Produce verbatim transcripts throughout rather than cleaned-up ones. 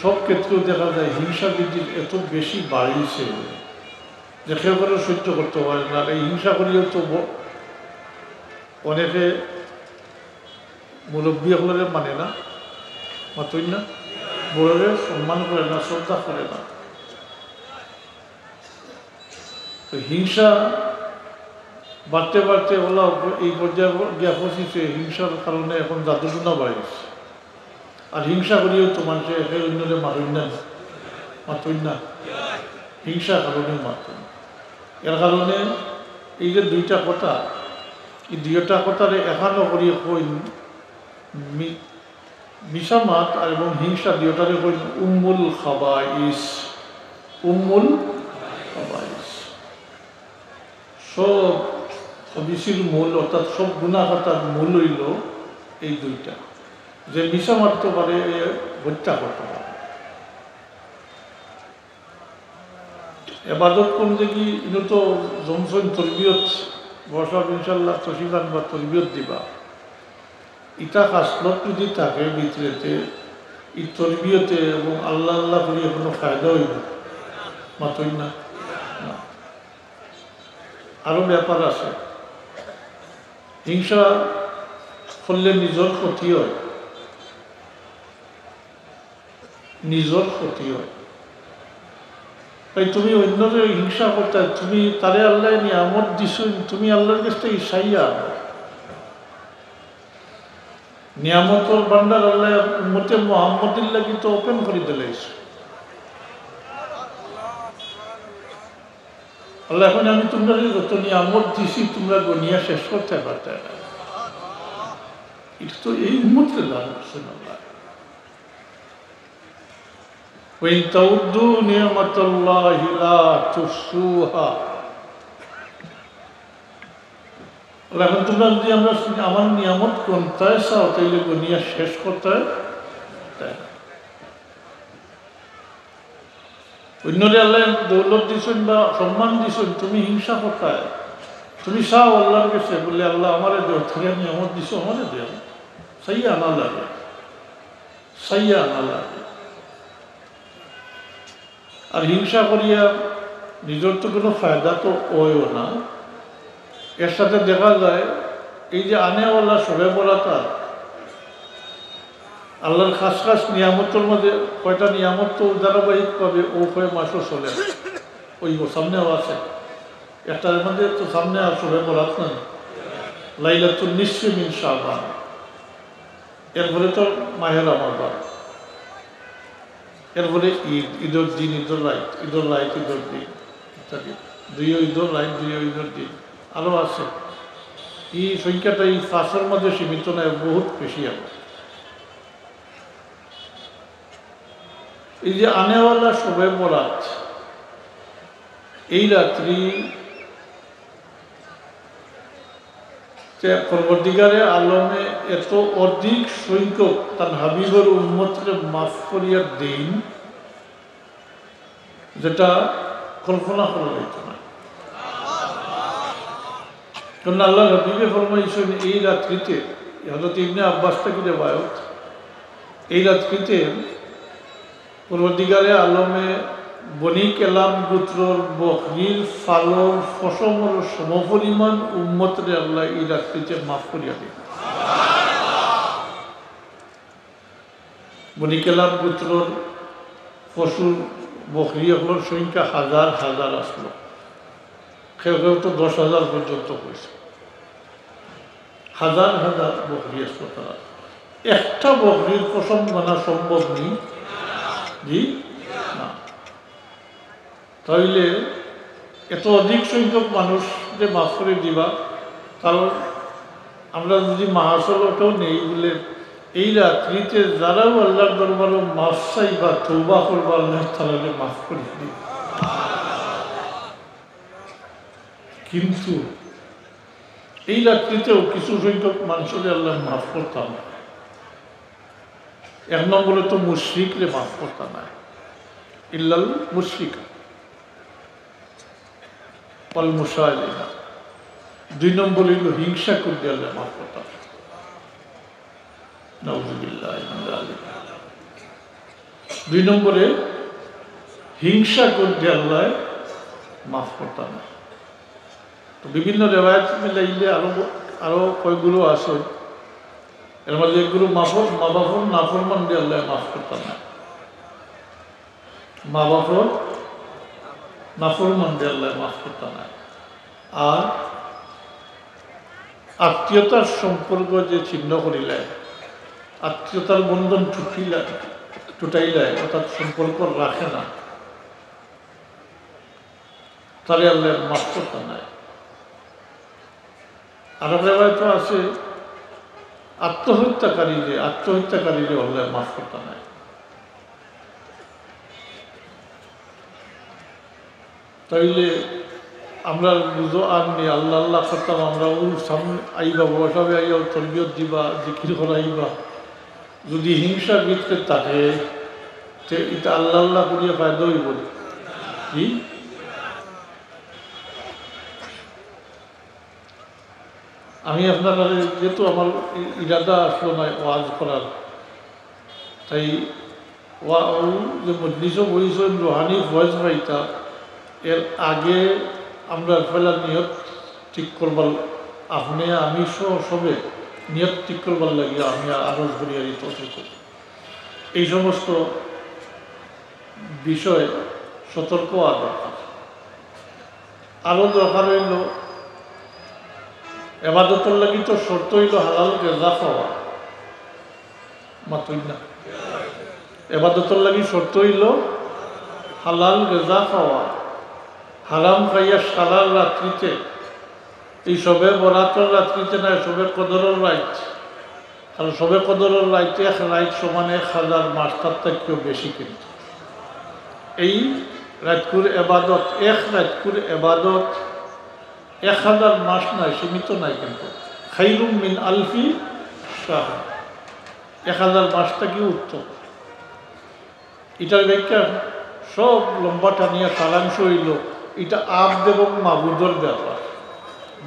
সব ক্ষেত্রেও দেখা যায় হিংসা বৃদ্ধির এত বেশি বাড়িছে যে কেউ কেউরে সহ্য করতে পারে না। আর এই হিংসা করিয়াও তো ব-, অনেকে মুরব্বী অকলরে মানে না, মাতইন না, বড়রে সম্মান করে না, শ্রদ্ধা করে না। তো হিংসা বাড়তে বাড়তে অলা এই পর্যায়ে গিয়া পৌঁছিছে, হিংসার কারণে এখন জাদুটনা বাড়িছে। আর হিংসা করিয়াও তো মানষে একে অইন্যরে মারইন না, মাতইন না, হিংসার কারণে মাতইন। এর কারণে এই যে দুইটা কথা, এই দুইটা কথারে এখানো করিয়া কইন, মি-, মিছা মাত আর এবং হিংসা দুইটারে কইন উম্মুল খাবাইস, উম্মুল খাবাইস। সব খবিসির মূল, অর্থাৎ সব গুনাহ খাতার মূল অইলো এই দুইটা, যে মিছা মাততে পারে, এ হত্যা করতে পারে। এবাদত বন্দেগি ইনো তো জমছইন তরবিয়ত, বর্ষা ইনশাআল্লাহ তশরিফ আনবা, তরবিয়ত দিবা। ইটা খাসলত যদি থাকে ভিতরেতে, ই তরবিয়তে এবং আল্লাহ আল্লাহ করিয়া কোনো ফায়দা অইবো? মাতইন না। না। আরো ব্যাপার আছে। হিংসা করলে নিজর ক্ষতি হয়, নিজর ক্ষতি হয়। তাই তুমি অইন্যরে হিংসা করতায়, তুমি তারে আল্লায় নিয়ামত দিছইন, তুমি আল্লার গেছ থাকি চাইয়া আনো। নিয়ামতর ভান্ডার আল্লায় উম্মতে মুহাম্মদীর লাগি তো open করি দিলাইছইন। আল্লায় কইন, আমি তুমরারে যত নিয়ামত দিছি, তুমরা গনিয়া শেষ করতায় পারতায় না। ইটা তো এই উম্মতরে দান করছইন আল্লায়। وإن تعدوا نعمة الله لا تحصوها। আল্লায় কইন, তুমরা যদি আমরা, আমার নিয়ামত গনতায় চাও, তাইলে গনিয়া শেষ করতায় পারতায় না। অইন্যরে আল্লায় দৌলত দিছইন বা সম্মান দিছইন, তুমি হিংসা করতায়। তুমি চাও আল্লার গেছে, বুলে, আল্লাহ, আমারে দেও, তুমি নিয়ামত দিছো, আমারে দেও। চাইয়া আনা লাগে, চাইয়া আনা লাগে। আর হিংসা করিয়া নিজর তো কোনো ফায়দা তো অইও না। এর সাথে দেখা যায়, এই যে আনেওয়ালা শবে বরাত, আল্লার খাস খাস নিয়ামতর মাঝে কয়টা নিয়ামত তো ধারাবাহিকভাবে অউ কয় মাসও চলে, অউ সামনেও আছে। একটার মাঝে তো সামনে আর শবে বরাত নাই, লাইলাতুন নিসফি মিন শাবান, এরপরে তো মাহে রমাদান, এরপরে ঈদ, ঈদর দিন, ঈদর রাইত, ঈদর রাইত, ঈদর দিন ইত্যাদি। দুইও ঈদর রাইত, দুইও ঈদর দিন, আরো আছে। ই সংখ্যাটা ই পাঁচর মাঝে সীমিত নায়, বহুত বেশি আরো। এই যে আনেওয়ালা শবে বরাত, এই রাত্রি তে পরবর্তীকালে আলমে এত অধিক সংখ্যক তার হাবিবর উম্মতরে মাফ করিয়া দেইন, যেটা কল্পনা করা যাইত না। কারণ আল্লার হাবিবে ফরমাইছইন, এই রাত্রিতে, হযরত ইবনে আব্বাস থাকি রেওয়ায়ত, এই রাত্রিতে পরবর্তীকালে আলমে বনি কেলাব গোত্রর বকরির ফালর ফসমর সমপরিমাণ উম্মতরে আল্লায় এই রাত্রিতে মাফ করিয়া দিবা। বনি কেলাব গোত্রর পশুর বকরি অকলর সংখ্যা হাজার হাজার আছিল, কেউ কেউ তো দশ হাজার পর্যন্ত কইছে। হাজার হাজার বকরি আছিল তারার। একটা বকরির ফসম গনা সম্ভব নি? জি না। তাইলে এত অধিক সংখ্যক মানুষরে মাফ করি দিবা, কারণ আমরা যদি মাহাসলটাও নেই বুলে, এই রাত্রিতে যারাও আল্লার দরবারো মাফ চাইবা, তওবা করবা, আল্লায় তারারে মাফ করি দিবা। কিন্তু এই রাত্রিতেও কিছু সংখ্যক মানুষরে আল্লায় মাফ করতা নায়। এক নম্বরে তো মুশরিকরে মাফ করতা নায়, ইল্লাল মুশরিক ওয়াল মুশাহিদিনা। দুই নম্বর অইলো হিংসাকুররে আল্লায় মাফ করতা নায়। নাউজুবিল্লাহি মিন যালিক। দুই নম্বরে, হিংসা করলে আল্লাহ মাফ করতা নায়। তো বিভিন্ন রেওয়ায়াত মিলাইলে আরো, আরো কয়েকগুলো আছে। এর মাঝে একগুলো মাফ, মা বাপর নাফরমান দিয়ে আল্লাহ মাফ করতা নায়। মা বাপর নাফরমান দিয়ে আল্লাহ মাফ করতা নায়। আর আত্মীয়তার সম্পর্ক যে ছিন্ন করিলায়, আত্মীয়তার বন্ধন টুটিলায়, টুটাইলায়, অর্থাৎ সম্পর্ক রাখে না, তারে আল্লাহ মাফ করতা নায়। আর রেওয়ায়ত আছে, আত্মহত্যাকারীরে, আত্মহত্যাকারীরে আল্লাহ মাফ করতা নায়। তাইলে আমরা বুঝো আর নি আল্লাহ আল্লাহ করতাম, আমরা ওর সামনে আইবা, বসাবে আইয়া, ওর তরবিয়ত দিবা, জিকির করাইবা। যদি হিংসা ভিতরে থাকে, তে এটা আল্লাহ আল্লাহ করিয়া ফায়দা হইব নি? কি? আমি আপনার কাছে, যেহেতু আমার ই-, ইরাদা আসলো না ওয়াজ করার, তাই ওয়া-, ও যে মজলিসও বইছেন, রুহানি ফয়েজ পাইতা, এর আগে আমরা পয়লা নিয়ত ঠিক করবার, আপনি আমি সহ সবে নিয়ত ঠিক করবার লাগি আমি আরজ করি আর এই তৌফিক। এই সমস্ত বিষয়ে সতর্ক হওয়া দরকার। আরো দরকার হইল, এবাদতর লাগি তো শর্ত হইল হালাল গেজা খাওয়া, মাতুই না। এবাদতর লাগি শর্ত হইল হালাল গেজা খাওয়া। হারাম খাইয়া সারা রাত্রিতে, এই শবে বরাতর রাত্রিতে না, শবে কদরর রাইত, কারণ শবে কদরর রাইত এক রাইত সমান এক হাজার মাস, তার থাকিও বেশি। কিন্তু এই রাইতকুর এবাদত, এক রাইতকুর এবাদত এক হাজার মাস নাই, সীমিত নাই। কিন্তু খাইরুম মিন আলফি শাহর, এক হাজার মাস থাকিও উত্তম। এটার ব্যাখ্যা সব লম্বা টানিয়া সারাংশ হইল, এটা আব্দ এবং মাবুদর ব্যাপার,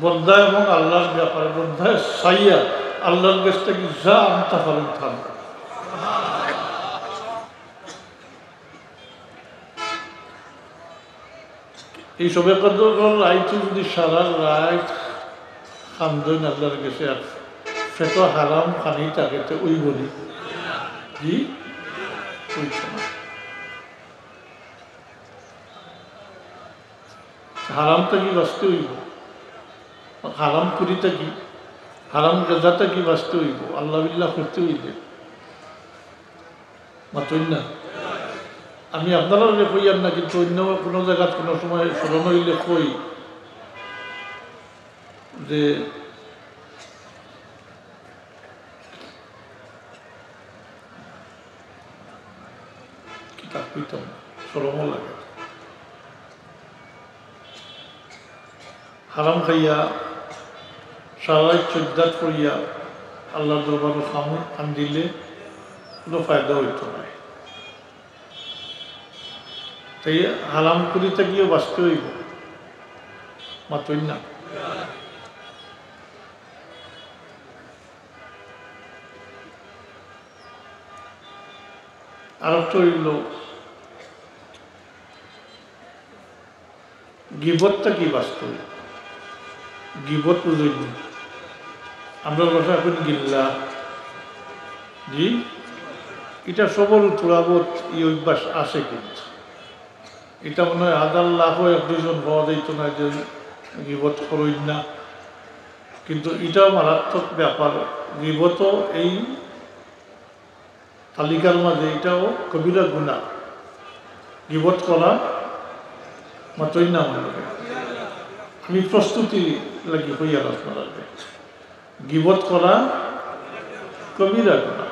বন্দা এবং আল্লাহর ব্যাপার। বন্দায় চাইয়া আল্লাহর কাছ থেকে যা আনতে পারেন, থাকবে। এই শবে কদরর রাইত যদি সারা রাইত কান্দইন আল্লাহর গেছে, আর পেটো হারাম খানি থাকে, তো ওই বলি, জি, ওই সময় হারাম থাকি বাঁচতে হইব, হারাম করি থাকি, হারাম গেজা থাকি বাঁচতে হইব, আল্লাহ বিল্লাহ করতে হইবে। মাতইন না। আমি আপনারা কইয়ার না, কিন্তু অন্য কোনো জায়গাত কোনো সময় স্মরণ হইলে কই যে কিতা কইতাম, শরমও লাগে। হারাম খাইয়া সারা রাত সজ্জাত করিয়া আল্লাহর দরবারো খাম আন দিলে কোনো ফায়দা হইতো না। তাই হারাম করি থাকিও বাঁচতে হইব, মাতইন না। আরেকটা হইল, গিবত থাকি বাঁচতে হইব। গিবত বুঝইন নি? আমরা ভাষা এখন গিল্লা। জি, এটা সবর উতরাবত এই অভ্যাস আছে, কিন্তু এটা মনে হয় হাজার লাখও এক দুইজন পাওয়া যাইতো না যে গিবত করইন না, কিন্তু এটাও মারাত্মক ব্যাপার। গিবতও এই তালিকার মাঝে, এটাও কবিরা গুনাহ। গিবত করা মাতইন না আমার লগে। আমি প্রস্তুতি লাগি কইয়ার আপনার লগে। গিবত করা কবিরা গুনাহ।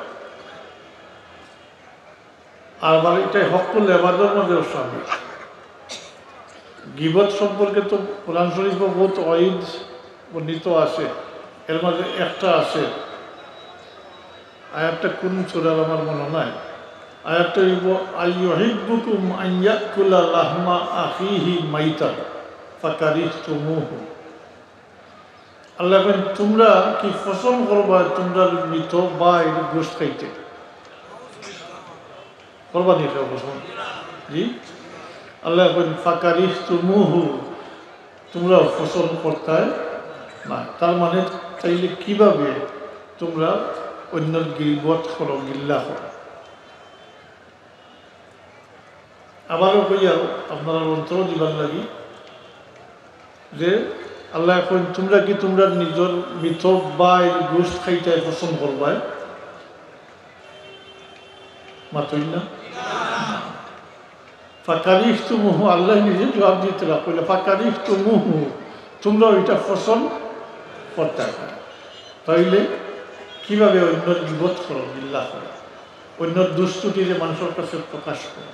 আর আবার এটাই হক্কুল এবাদর মধ্যেও শামিল। গিবত সম্পর্কে তো কোরআন শরীফে বহুত ওয়াইদ বর্ণিত আছে, এর মাঝে একটা আছে, আয়াতটা কোন সূরার আমার মনে নাই, আয়াতটা হইব, "আইয়ুহিব্বুকুম আন ইয়াকুলা লাহমা আখিহি মাইতান ফাকারিহতুমুহু।" আল্লাহ কইন, "তোমরা কি পছন্দ করবা তোমরা মৃত ভাইর গোশত খাইতে?" করবা নি কেউ পছন্দ? জি। আল্লায় কইন, "ফাকারিহতুমুহু", তুমরা পছন্দ করতায় না। তার মানে, তাইলে কিভাবে তুমরা অইন্যর গিবত করো, গিল্লা করো? আবারও কইয়ার আপনারার অন্তরো দিবার লাগি যে আল্লায় কইন, "তুমরা কি তুমরার নিজর মৃত ভাইর গোশত খাইতায় পছন্দ করবায়?" মাতইন না। ফাকারিহতুমুহু, আল্লায় নিজে জবাব দিতরা, কইলা, "ফাকারিহতুমুহু", তুমরা ইটা পছন্দ করতায় না। তাইলে কিভাবে অইন্যর গিবত করো, গিল্লা করো, অইন্যর দুস্তুতিরে মানষর কাছে প্রকাশ করো?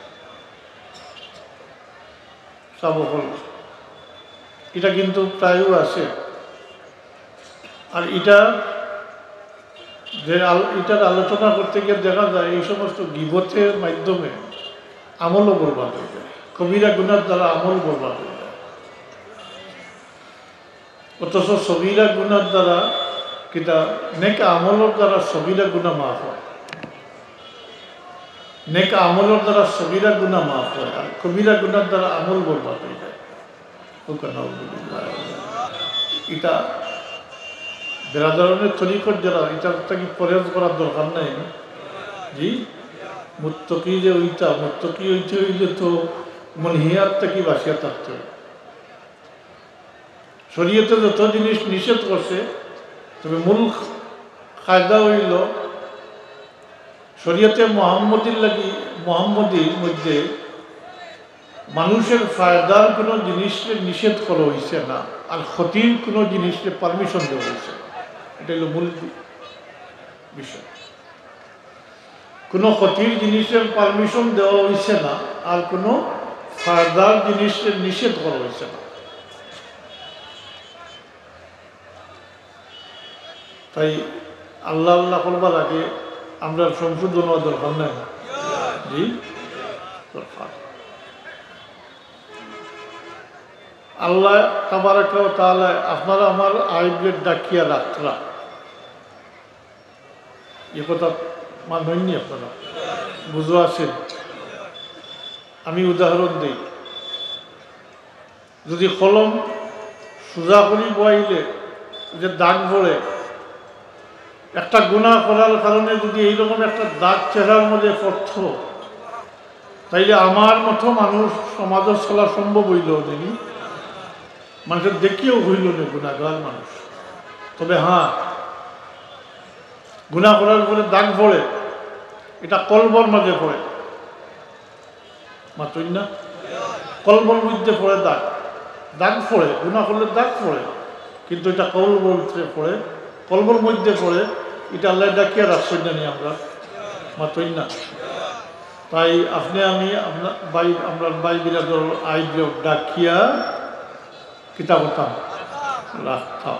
সব হল। ইটা কিন্তু প্রায়ও আছে। আর ইটা যে আল-, ইটার আলোচনা করতে গিয়া দেখা যায় এই সমস্ত গিবতের মাধ্যমে আমলও বরবাদ অই যায়, কবিরা গুনার দ্বারা আমল বরবাদ অই যায়। অথচ সগিরা গুনার দ্বারা কিতা, নেক আমলর দ্বারা সগিরা গুনা মাফ অয়, নেক আমলর দ্বারা সগিরা গুনা মাফ অয়, আর কবিরা গুনার দ্বারা আমল বরবাদ অই যায়। হুকা নাউজুবিল্লাহ। ইটা বেরাদরানে তরিকত যারা, ইটার থাকি পরেজ করার দরকার নাই। জি, মুত্তাকি যে অইতা, মুত্তাকি অইতে অইলে তো মনহিয়াত থাকি বাঁচিয়া থাকতে অয়। শরীয়তে যত জিনিস নিষেধ করছে, তবে মূল কায়দা অইল শরীয়তে মোহাম্মদীর লাগি, মোহাম্মদীর মধ্যে মানুষের ফায়দার কোনো জিনিসরে নিষেধ করা অইছে না, আর ক্ষতির কোনো জিনিসরে পারমিশন দেওয়া অইছে না। ইটা অইল মূল বি-, বিষয়। কোনো ক্ষতির জিনিসের পারমিশন দেওয়া অইছে না, আর কোনো ফায়দার জিনিসের নিষেধ করা অইছে না। তাই আল্লাহ আল্লাহ করবার আগে আমরার সংশোধন অওয়া দরকার নাই? জি, দরকার। আল্লাহ তাবারাকা ওয়া তাআলা আপনারা আমার আইবরে ডাকিয়া রাখরা। এ কথা মানইননি আপনারা? বুঝো আছেন? আমি উদাহরণ দেই, যদি কলম সোজা করি বওয়াইলে যে দাগ পড়ে, একটা গুনাহ করার কারণে যদি এইরকম একটা দাগ চেহারার মধ্যে পড়তো, তাইলে আমার মতো মানুষ সমাজও চলা সম্ভব অইল নানি? মানুষের দেখিয়াও অইল না গুনাহগার মানুষ। তবে হ্যাঁ, গুনাহ করার পরে দাগ পড়ে, ইটা কলবর মাঝে পড়ে। মাতইন না? কলবর মধ্যে পড়ে দাগ, দাগ পড়ে, গুনাহ করলে দাগ পড়ে, কিন্তু ইটা কলবর ভিতরে পড়ে, কলবর মধ্যে পড়ে। ইটা আল্লায় ডাকিয়া রাখছইন নানি আমরার? মাতইন না? তাই আপনে আমি আপনার ভাই, আমরার ভাই বিরাদর আইবরে ডাকিয়া কিতা করতাম? রাখতাম।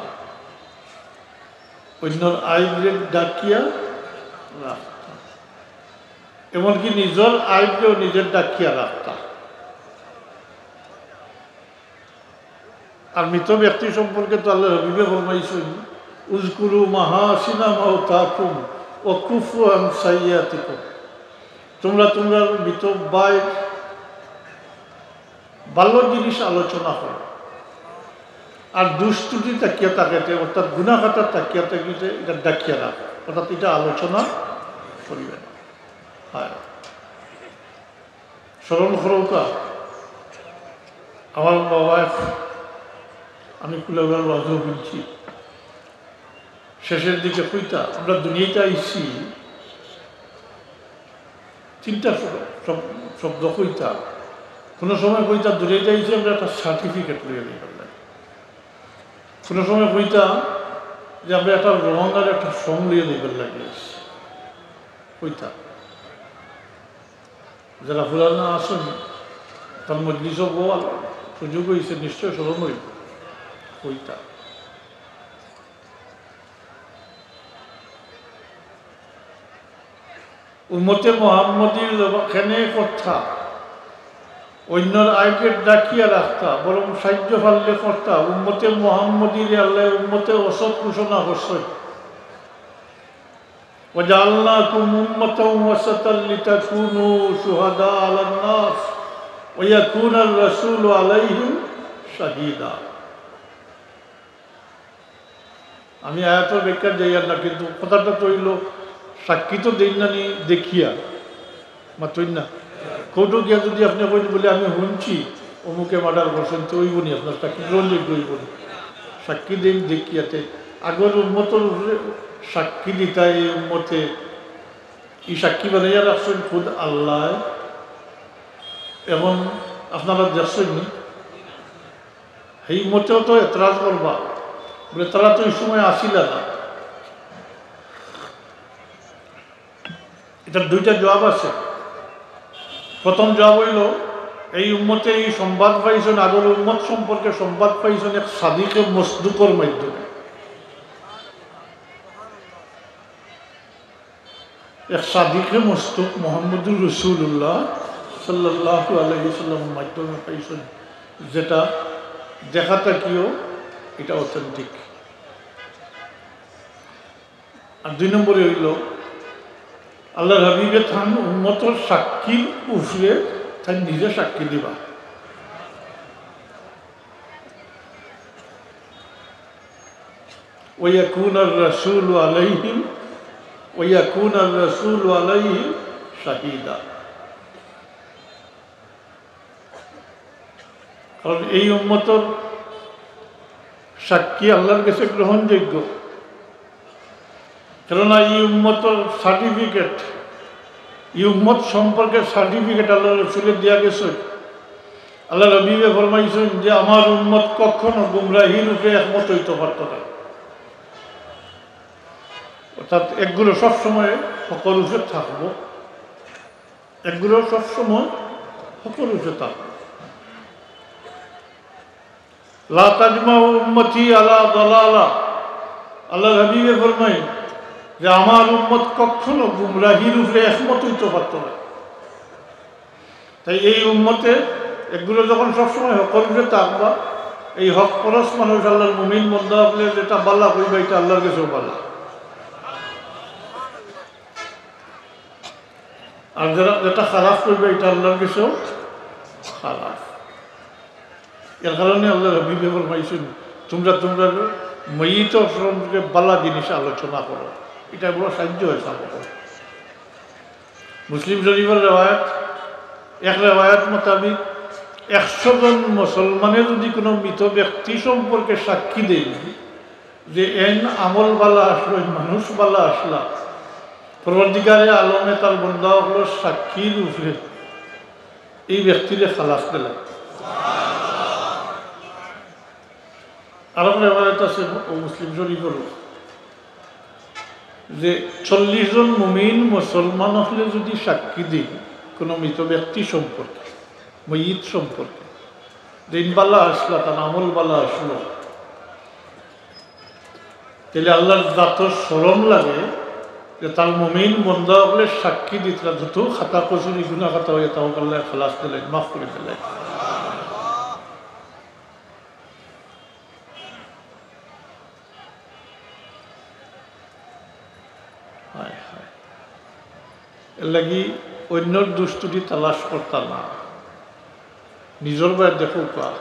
অইন্যর আইবরে ডাকিয়া রাখতাম। এমনকি নিজর আইবরেও নিজে ডাকিয়া রাখতা। আর মৃত ব্যক্তি সম্পর্কে তো আল্লাহর হাবিবে ফরমাইছইন, "উযকুরু মাহাসিনা মাওতাকুম ওয়া কুফফু আন সাইয়্যাতিকুম।" তুমরা তুমরার মৃত ভাইর ভালা জিনিস আলোচনা করো, আর দুষ ত্রুটি থাকিয়া থাকিতে, অর্থাৎ গুনাহ খাতা থাকিয়া থাকিতে ইটা ডাকিয়া রাখো, অর্থাৎ ইটা আলোচনা করিবে না। হ্যাঁ, স্মরণ করউক্কা, আমার বাবা এক, আমি কুলাউড়ার ওয়াজও হুনছি, শেষের দিকে কইতা, আমরা দুনিয়াতে আইছি, তিনটা শব-, শব-, শব্দ কইতা। কোনো সময় কইতা, দুনিয়াতে আইছি আমরা একটা সার্টিফিকেট লইয়া যাইবার লাগি। কোনো সময় কইতা যে আমরা একটা রং আর একটা সং লইয়া যাইবার লাগি আইছি, কইতা। যারা পুরানা আছইন, তার মজলিসও বওয়ার সুযোগ অইছে, নিশ্চয় স্মরণ অইবো, কইতা। উম্মতে মোহাম্মদীর জবা-, কেনে করতা, অইন্যর আইবরে ডাকিয়া রাখতা, বরং সাইয্য পারলে করতা। উম্মতে মোহাম্মদীরে আল্লায় উম্মতে ওসত ঘোষণা করছইন। وجعلناكم أمة وسطا لتكونوا شهداء على الناس ويكون الرسول عليكم شهيدا। আমি আয়াতর ব্যাখ্যা যাইয়ার না, কিন্তু কথাটা তো অইলো, সাক্ষী তো দেইন না নি দেখিয়া, মাতইন না। কোর্টো গিয়া যুদি আপনে কইন বুলে, "আমি হুনছি অমুকে মার্ডার করছইন", তো অইবো নি, আপনার সাক্ষী গ্রহণযোগ্য অইবো নি? সাক্ষী দেইন দেখিয়া। তে আগর উম্মতর উপরে সাক্ষী দিতা এই উম্মতে, ই সাক্ষী বানাইয়া রাখছইন খুদ আল্লায়। এখন আপনারা দেখছইন নি? এই উম্মতেও তো এতরাজ করবা, বুলে, "তারা তো ই সময় আসিলা না।" এটার দুইটা জবাব আছে। প্রথম জবাব অইলো, এই উম্মতে ই সংবাদ পাইছইন, আগর উম্মত সম্পর্কে সংবাদ পাইছইন এক সাদিকে মসদুকর মাধ্যমে। এক সাদিকে মসদুক মুহাম্মদুর রাসূলুল্লাহ সাল্লাল্লাহু আলাইহি ওয়াসাল্লামের মাধ্যমে পাইছইন, যেটা দেখা থাকিও এটা অথেন্টিক। আর দুই নম্বরে অইলো, আল্লাহর হাবিবে তান উম্মতর সাক্ষীর উপরে তাইন নিজে সাক্ষী দিবা। ويكون الرسول عليهم، ويكون الرسول عليهم شهيدا। কারণ এই উম্মতর সাক্ষী আল্লাহর কাছে গ্রহণযোগ্য। কেননা এই উম্মতর সার্টিফিকেট, এই উম্মত সম্পর্কে সার্টিফিকেট আল্লাহর রসুলে দিয়া গেছইন। আল্লাহর হাবিবে ফরমাইছইন যে, "আমার উম্মত কখনো গুমরাহির উপরে একমত অইতো পারতো না।" অর্থাৎ এগুলো সবসময় হকর উপরে থাকবো, এগুলো সবসময় হকর উপরে থাকবো। لا تجمع أمتي على ضلالة। আল্লাহর হাবিবে ফরমাইন যে, "আমার উম্মত কখনো গুমরাহির উপরে একমত অইতো পারতো না।" তাই এই উম্মতে এগুলো যখন সবসময় হকর উপরে থাকবা, এই হক পরস মানুষ, আল্লাহর মুমিন বন্দা অকলে যেটা বালা কইবা, এটা আল্লাহর কাছেও বালা। আর যারা যেটা খারাপ কইবা, এটা আল্লাহর কাছেও খারাপ। এর কারণে আল্লাহর হাবিবে ফরমাইছইন, "তোমরা তোমরা ময়িত সম্পর্কে বালা জিনিস আলোচনা করো, এটা বড় সাহায্য হয় সাহাবাদের।" মুসলিম শরীফের রেওয়ায়াত, এক রেওয়ায়াত মোতাবিক একশো জন মুসলমানে যদি কোনো মৃত ব্যক্তি সম্পর্কে সাক্ষী দেয় যে এন আমল বালা আসলো, এন মানুষ বালা আসলা, পরওয়ারদিগারে আলমে তার বন্দা অকলর সাক্ষীর উপরে এই ব্যক্তিরে খালাস দিলা। আরো রেওয়ায়াত আছে ও মুসলিম শরীফের যে চল্লিশ জন মুমিন মুসলমান অকলে যদি সাক্ষী দেয় কোনো মৃত ব্যক্তি সম্পর্কে, ময়িত সম্পর্কে, যে ইন বালা আসলা, তার আমল বালা আসলো, তাইলে আল্লাহর জাতর শরম লাগে যে তার মুমিন বন্দা অকলে সাক্ষী দিতরা, যত খাতা কসুরি গুনা খাতা অইয়া থাকুক, আল্লায় খালাস দিলাইন, মাফ করি দিলাইন। হায় হায়। এর লাগি অন্যর দুষ ত্রুটি তালাশ করতা না, নিজর বায় দেখউক্কা।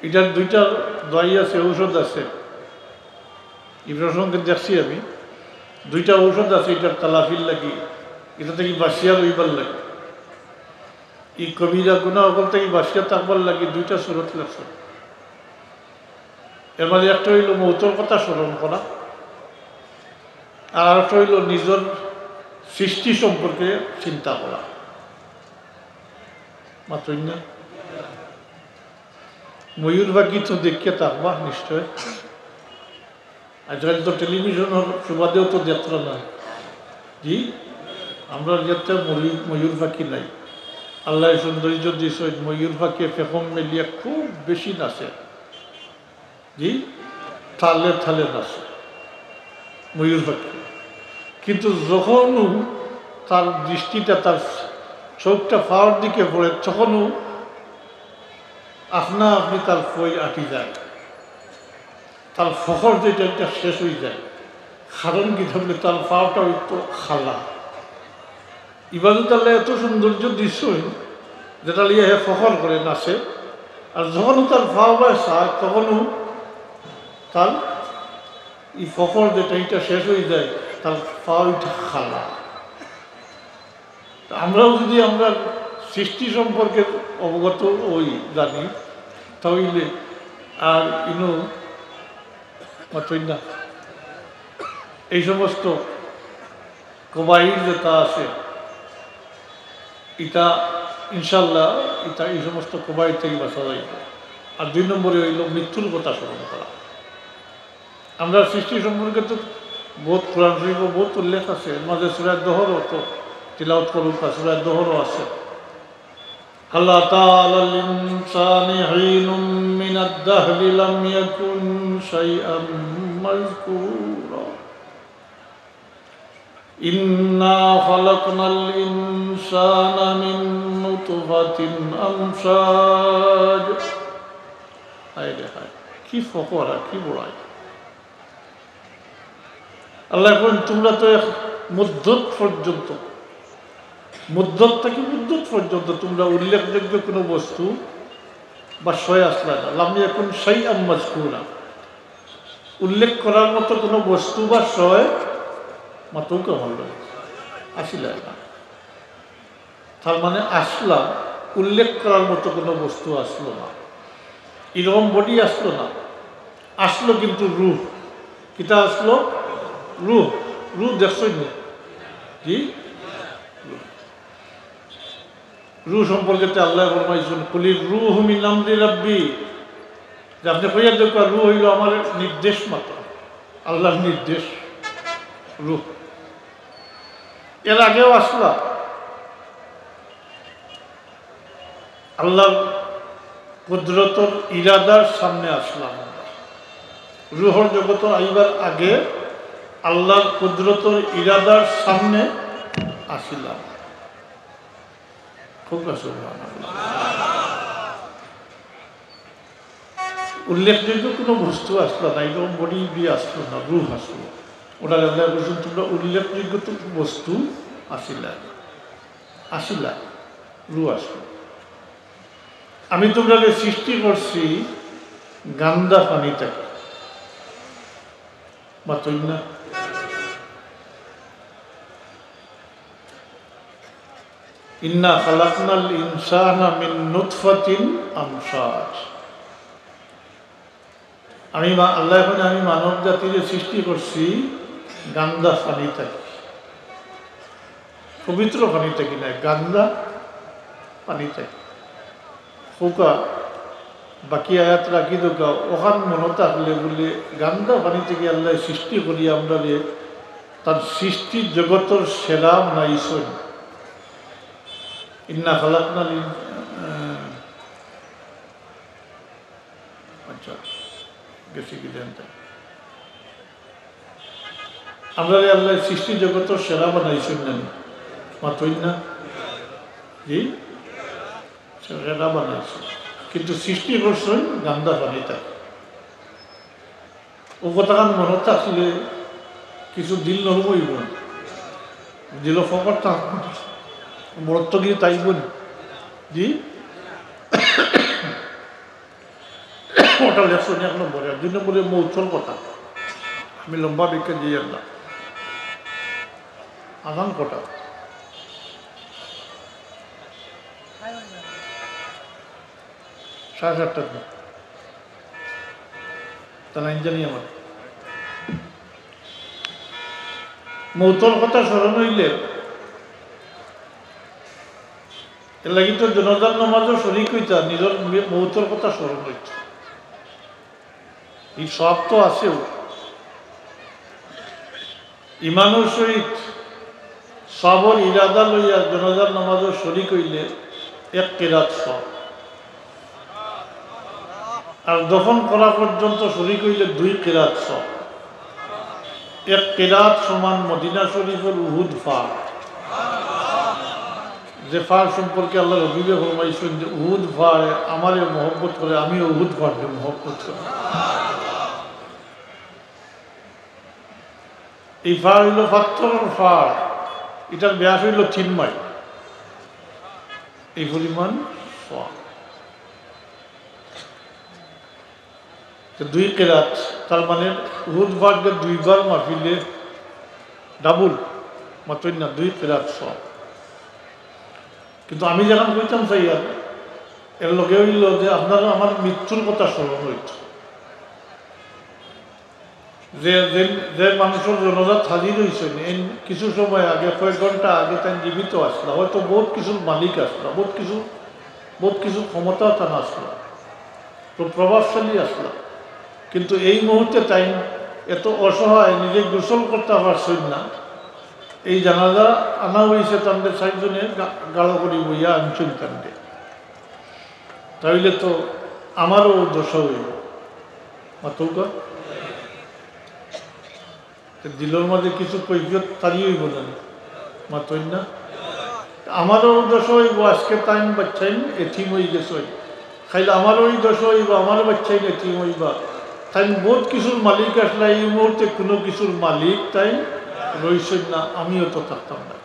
এটার দুইটা দোয়াই আছে, ঔষধ আছে। এই প্রসঙ্গে দেখছি আমি, দুইটা ঔষধ আছে এটার তালাফির লাগি, এটা থাকি বাঁচিয়া রইবার লাগি। এই কবিরা গুনা অকল থাকি বাঁচিয়া থাকবার লাগি দুইটা সুরত লেখছে। এর মাঝে একটা অইলো মৌতর কথা স্মরণ করা, আর আরেকটা অইলো নিজর সৃষ্টি সম্পর্কে চিন্তা করা। মাতইন না? ময়ূর পাখি তো দেখিয়া থাকবা নিশ্চয়। আজকাল তো টেলিভিশনর সুবাদেও তো দেখরা না। জি, আমরার ইয়াতে ময়ূর, ময়ূর পাখি নাই। আল্লায় সৌন্দর্য দিছইন, ময়ূর পাখি পেখম মেলিয়া খুব বেশি নাচে। জি, তালে তালে নাচে ময়ূর পাখি। কিন্তু যখনউ তার দৃষ্টিটা, তার চোখটা ফাওর দিকে পড়ে, তখনউ আপনা আপনি তার ফই আটি যায়, তার ফখর যেটা, এটা শেষ অইযায়। কারণ কিতা বুলে, তার পাওটা অইতো খালা। ইবাদত আল্লায় এত সৌন্দর্য দিছইন, যেটা লইয়া হে ফখর করে নাচে। আর যখন তার পাও বায় চায়, তখনও তার ই ফখর যেটা, ইটা শেষ অই যায়, তার পাও ইটা খালা। তা আমরাও যদি আমরা সৃষ্টি সম্পর্কে অবগত অই, জানি, তাইলে আর ইনো মাতই না। এই সমস্ত কবাইল যেটা আছে, ইটা ইনশাআল্লাহ, ইটা এই সমস্ত কবাইল থাকি বাঁচা যাইবো। আর দুই নম্বরে অইলো মৃত্যুর কথা স্মরণ করা। আমরা সৃষ্টি সম্পর্কে তো বহুত কোরআন শরীফো বহুত উল্লেখ আছে, এর মাঝে সূরা দহরও তো তিলাওয়াত করুক, আর সূরা দহরও আছে। هل أتى على الإنسان حين من الدهر لم يكن شيئا مذكورا. إنا خلقنا الإنسان من نطفة أمشاج. হায় রে হায়, কি ফখর আর কি বড়াই। আল্লায় কইন, তোমরা তো এক মুদ্দত পর্যন্ত, মুদ্দত থাকি মুদ্দত পর্যন্ত তোমরা উল্লেখযোগ্য কোনো বস্তু বা শয় আছলা না। লাম ইয়াকুন শাইআম মাযকুরা। উল্লেখ করার মতো কোনো বস্তু বা শয় মাতউক্কা আমার লগে আছিলা না। তার মানে আছলা, উল্লেখ করার মতো কোনো বস্তু আছলো না। এরকম body আছলো না, আছলো কিন্তু রুহ। কিতা আছলো? রুহ। রুহ দেখছইন নি? জি? রুহ সম্পর্কে তো আল্লায় ফরমাইছইন, "কুলির রুহু মিন আমরি রাব্বি", যে আপনে কইয়া দেউক্কা, রুহ অইলো আমার নির্দেশ মাত্র, আল্লাহর নির্দেশ, রুহ। এর আগেও আছলা, আল্লাহর কুদরতর ইরাদার সামনে আছলাম আমরা। রুহর জগতো আইবার আগে আল্লাহর কুদরতর ইরাদার সামনে আছিলাম। খুব সুবহানাল্লাহ। উল্লেখযোগ্য কোনো বস্তু আছলা না, এরকম body বি আছলো না, রুহ আছলো। ওরা আল্লায় বলছেন, তোমরা উল্লেখযোগ্য তো বস্তু আছিলা, আছিলা, রুহ আছলো। আমি তোমরারে সৃষ্টি করছি গান্দা পানি থাকি। মাতইন না? ইন্না খালাকনাল ইনসানা মিন নুতফাতিন আমশাজ। আমি মা-, আল্লায় কইন, আমি মানব জাতিরে সৃষ্টি করছি গান্দা পানি থাকি, পবিত্র পানি থাকি নায়, গান্দা পানি থাকি। কউক্কা, বাকি আয়াত রাখি দেউক্কা, অখান মনো থাকলে বুলে গান্দা পানি থাকি আল্লায় সৃষ্টি করি আমরারে তান সৃষ্টি জগতর সেরা বানাইছইন। ইন্না খালাকনাল ইন-, আহ, আচ্ছা, গেছি কি জানতে? আমরারে আল্লায় সৃষ্টি জগতর সেরা বানাইছইন না নি? মাতইন না? জি? সেরা বানাইছইন। কিন্তু সৃষ্টি করছইন গান্দা পানি থাকি। ও কথাখান মনো থাকলে কিছু দিল নরম অইবো। দিল ফকর থাক, মরত্ব গিয়ে তাইবো নি। জি? ওটা লেখছইন এক নম্বরে। আর দুই নম্বরে মৌতর কথা। আমি লম্বা ব্যাখ্যা দিয়ার না। আজান কটা? সাড়ে সাতটার দিন। তা নাই জানি আমার। মৌতর কথা স্মরণ অইলে এর লাগি তো জানাজার নামাজও শরিক অইতা, নিজর মে-, মৌতর কথা স্মরণ অইতো। ই সওয়াব তো আছেউ। ইমানর সহিত সবর ইরাদা লইয়া জানাজার নামাজও শরিক অইলে এক কিরাত সওয়াব। আর দফন করা পর্যন্ত শরিক অইলে দুই কিরাত সওয়াব। এক কিরাত সমান মদিনা শরিফর উহুদ ফাড়। যে ফাড় সম্পর্কে আল্লাহর হাবিবে ফরমাইছইন যে, "উহুদ ফাড়ে আমারে মহব্বত করে, আমিও উহুদ ফাড়রে মহব্বত করি।" এই পাহাড় অইল পাথরর পাহাড়, ইটার ব্যাস অইল তিন মাইল, এই পরিমাণ সওয়াব। তো দুই কেরাত, তার মানে উহুদ পাহাড়কে দুইবার মাপিলে ডাবল, মাতইন না, দুই কেরাত সওয়াব। কিন্তু আমি যেখান কইতাম চাইয়ার, এর লগে অইল যে আপনারা আমার মৃত্যুর কথা স্মরণ অইত। যে, যে, যে মানুষর জানাজাত হাজির অইছইন, এই কিছু সময় আগে, কয়েক ঘন্টা আগে তাইন জীবিত আছলা, হয়তো বহুত কিছুর মালিক আছলা, বহুত কিছু, বহুত কিছুর ক্ষমতা তান আছলা, তো প্রভাবশালী আছলা, কিন্তু এই মুহূর্তে তাইন এত অসহায়, নিজে গোসল করতা পারছইন না। এই জানাজা আনা অইছে তানরে চাইরজনে গা-, গাড় করি বইয়া আনছইন তানরে। তাইলে তো আমারও দশা অইব। মাতউক্কা? তো দিলর মাঝে কিছু কৈফিয়ত তারি অইব না? মাতইন না? আমারও দশা অইব, আজকে তাইন বাচ্চাইন এতিম অইগেছইন, কাইল আমারও ই দশা অইব, আমার বাচ্চাইন এতিম অইবা। তাইন বহুত কিছুর মালিক আছলা, এই মুহূর্তে কুনু কিছুর মালিক তাইন রইছইন না, আমিও তো থাকতাম না।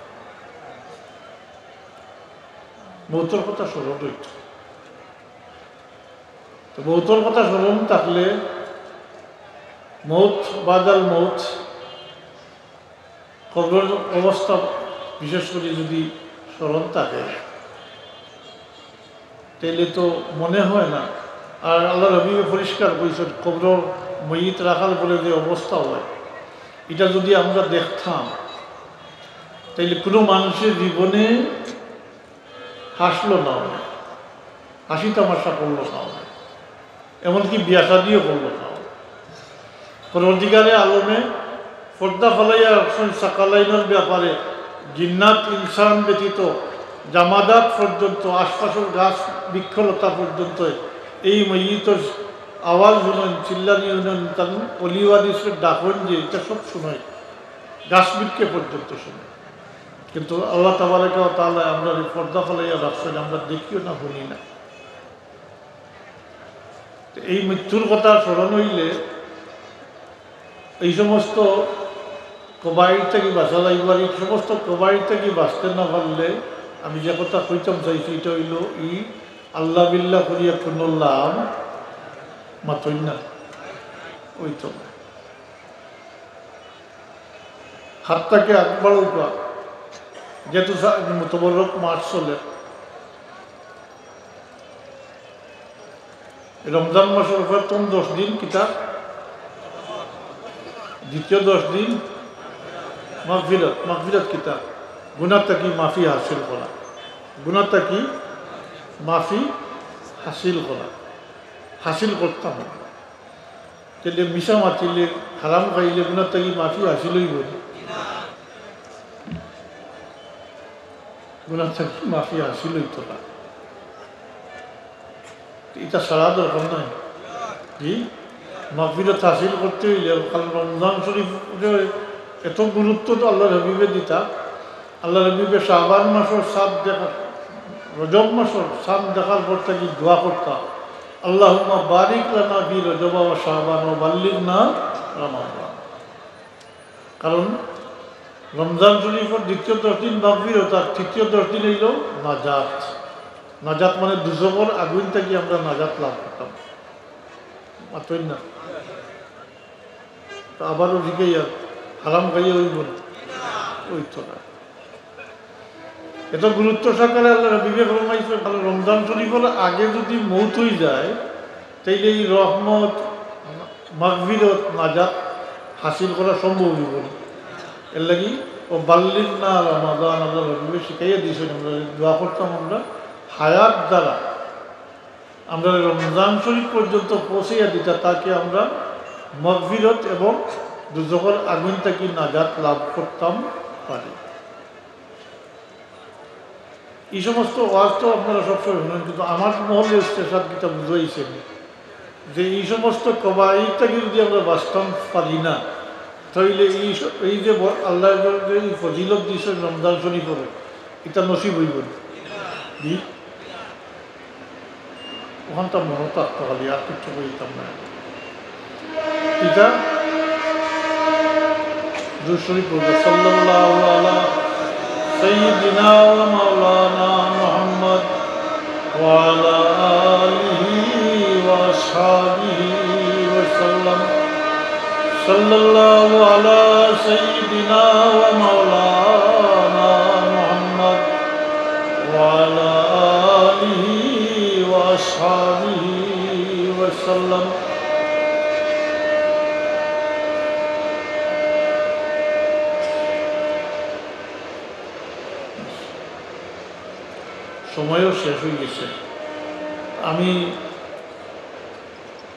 মউতর কথা স্মরণ অইত। তো মউতর কথা স্মরণ থাকলে, মউত, বাদাল মউত, কবরর অবস্থা বিশেষ করি যদি স্মরণ থাকে, তাইলে তো মনে হয় না। আর আল্লাহর হাবিবে পরিষ্কার কইছইন, কবরর মইয়িত রাখার পরে যে অবস্থা হয়, ইটা যদি আমরা দেখতাম, তাইলে কুনু মানুষে জীবনে হাসলো না অনে, হাসি তামাশা করলো না অনে, এমনকি বিয়া শাদিও করলো না অনে। পরওয়ারদিগারে আলমে পর্দা ফালাইয়া রাখছইন সাকালাইনর ব্যাপারে, জিন্নাত ইনসান ব্যতীত জামাদাত পর্যন্ত, আশপাশর গাছ বৃক্ষলতা পর্যন্ত এই মইয়িতর আওয়াজ হুনইন, চিল্লানি হুনইন, তান অলি ওয়ারিসরে ডাকইন যে, ইটা সব হুনইন, গাছ বৃক্ষে পর্যন্ত হুনইন। কিন্তু আল্লাহ তাবারাকা ওয়া তাআলা আমরারে পর্দা ফালাইয়া রাখছইন, আমরা দেখিও না, হুনি না। তো এই মৃত্যুর কথা স্মরণ অইলে, এই সমস্ত কবাইর থাকি বাঁচা যাইব। আর এই সমস্ত কবাইর থাকি বাঁচতে না পারলে, আমি যে কথা কইতাম চাইছি, ইটা অইল, ই আল্লাহ বিল্লাহ করিয়া কুনু লাভ মাতইন না, অইতো না। হাত্তাকে আকবার উঠা, যেহেতু সা-, মুতবরক মাস চলে, রমজান মাসর প্রথম দশ দিন কিতা, দ্বিতীয় দশ দিন মাগফিরাত, মাগফিরাত কিতা, গুনাহ থাকি মাফি হাসিল করা, গুনাহ থাকি মাফি হাসিল করা, হাসিল করতাম। তাইলে মিছা মাতিলে, হারাম খাইলে গুনাহ থাকি মাফি হাসিল অইব নি? গুনাহ থাকি মাফি হাসিল অইতো না। ইটা ছাড়া দরকার নাই। জি? মাগফিরাত হাসিল করতে অইলে, কারণ রমজান শরীফ এত গুরুত্ব তো আল্লাহর হাবিবে দিতা, আল্লাহর হাবিবে শাবান মাসর চাঁদ দেখা, রজব মাসর চাঁদ দেখার পর থাকি দোয়া করতা, "আল্লাহুম্মা বারিক লানা ফি রজবা ওয়া শাবান ওয়া বাল্লিগনা রমাদান।" কারণ রমজান শরীফর দ্বিতীয় দশ দিন মাগফিরাত, আর তৃতীয় দশ দিন অইল নাজাত। নাজাত মানে দুজখর আগুন থাকি আমরা নাজাত লাভ করতাম। মাতইন না। তো আবারও জিগাইয়ার, হারাম খাইয়া অইব নি? অইতো না। এত গুরুত্ব সহকারে আল্লাহর হাবিবে ফরমাইছইন, কারণ রমজান শরীফর আগে যদি মউত অই যায়, তাইলে এই রহমত, মাগফিরত, নাজাত হাসিল করা সম্ভব অইব না। এর লাগি ওয়া বাল্লিগনা রমাদান, আল্লাহর হাবিবে শিখাইয়া দিছইন, আমরা দোয়া করতাম, আমরা হায়াত দ্বারা আমরা রমজান শরীফ পর্যন্ত পৌঁছাইয়া দিতা, তাকে আমরা মাগফিরত এবং দুজখর আগুন থাকি নাজাত লাভ করতাম পারি। এই সমস্ত ওয়াজ তো আপনারা সবসময় হুনইন, কিন্তু আমার মহলে ইস্তেশহাদ কিতা বুঝাইছে যে এই সমস্ত কবাইর থাকি যদি আমরা বাঁচতাম পারি না, তাইলে এই স-, এই যে ব-, আল্লাহ যে এই ফজিলত দিছইন রমজান শরীফর, ইটা নসিব অইব নি? জি? অখানটা মনো থাকতো খালি, আর কিচ্ছু কইতাম না। ইটা দুরূদ শরীফ পড়ব। সাল্লাল্লাহু আলা সাইয়্যিদিনা ওয়া মাওলানা মুহাম্মদ ওয়া আলা আলিহি ওয়া আসহাবিহি ওয়া সাল্লাম। সাল্লাল্লাহু আলা সাইয়্যিদিনা ওয়া মাওলানা মুহাম্মদ ওয়া আলা আলিহি ওয়া আসহাবিহি ওয়া সাল্লাম। সময়ও শেষ অই গেছে। আমি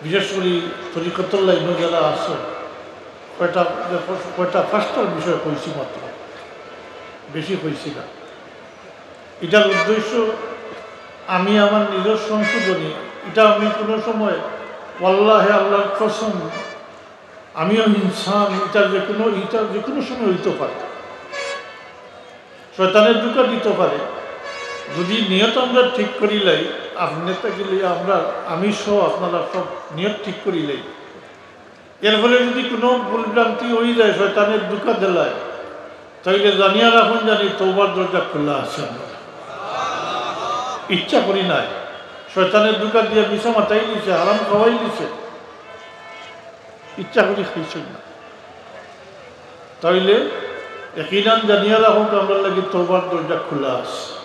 বিশেষ করি তরিকতর লাইনো যারা আছো, কয়টা, কয়টা পাঁচটার বিষয়ে কইছি মাত্র, বেশি কইছি না। ইটার উদ্দেশ্য আমি আমার নিজর সংশোধনী, ইটা আমি কুনু সময়, ওয়াল্লাহে আল্লাহর কসম, আমিও ইনসান, ইটা যে কুনু, ইটা যে কুনু সময় অইতো পারে, শয়তানে ধোঁকা দিতো পারে। যদি নিয়ত আমরা ঠিক করিলাই, আপনে থাকি লইয়া আমরা, আমি সহ আপনারা সব নিয়ত ঠিক করিলাই, এরপরে যদি কুনু ভুল ভ্রান্তি অই যায়, শয়তানে ধোঁকা দিলায়, তাইলে জানিয়া রাখুন জানি তওবার দরজা খোলা আছে আমরা। ইচ্ছা করি নাই, শয়তানে ধোঁকা দিয়া মিছা মাতাই দিছে, হারাম খাওয়াই দিছে, ইচ্ছা করি খাইছইন না। তাইলে একিনান জানিয়া রাখুন আমরার লাগি তওবার দরজা খোলা আছে।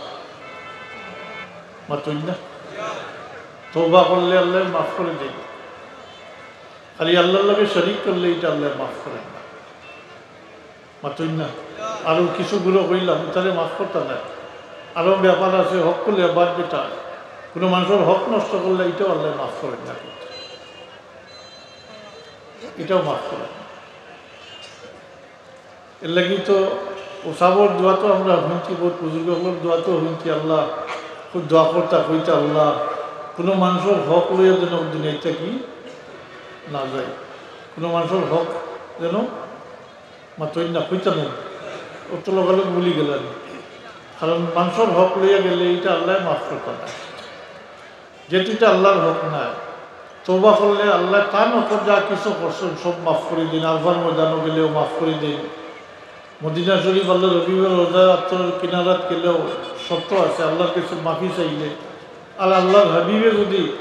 মাতইন না? তওবা করলে আল্লায় মাফ করি দেইন। খালি আল্লাহর লগে শরিক করলে ইটা আল্লায় মাফ করেন না। মাতইন না? আরো কিছু গুলো কইলাম, ইতারে মাফ করতা নায়। আরো ব্যাপার আছে, হক্কুল এবাদ যেটা, কুনু মানষর হক নষ্ট করলে ইটাও আল্লায় মাফ করেন না, ইটাও মাফ করেন না। এর লাগি তো অউ সাবর দোয়া তো আমরা হুনছি, বউত বুজুর্গ অকলর দোয়া তো হুনছি, আল্লাহ, খুব দোয়া করতা, কইতা, "আল্লাহ, কুনু মানষর হক লইয়া যেন দুনিয়া থাকি না যাই, কুনু মানষর হক যেন", মাতইন না, কইতা নায়, অত লগালগ ভুলি গেলাম। কারণ মানষর হক লইয়া গেলে ইটা আল্লায় মাফ করতা নায়। যেহেতু ইটা আল্লাহর হক নায়, তওবা করলে আল্লায় তান হকর যা কিছু করছইন সব মাফ করি দেইন, আরফার ময়দানো গেলেও মাফ করি দেইন। মদিনা শরিফ আল্লাহর হাবিবর রওজা আতরর কিনারাত গেলেও শর্ত আছে, আল্লাহর কাছে মাফি চাইলে। আর আল্লাহর হাবিবে যদি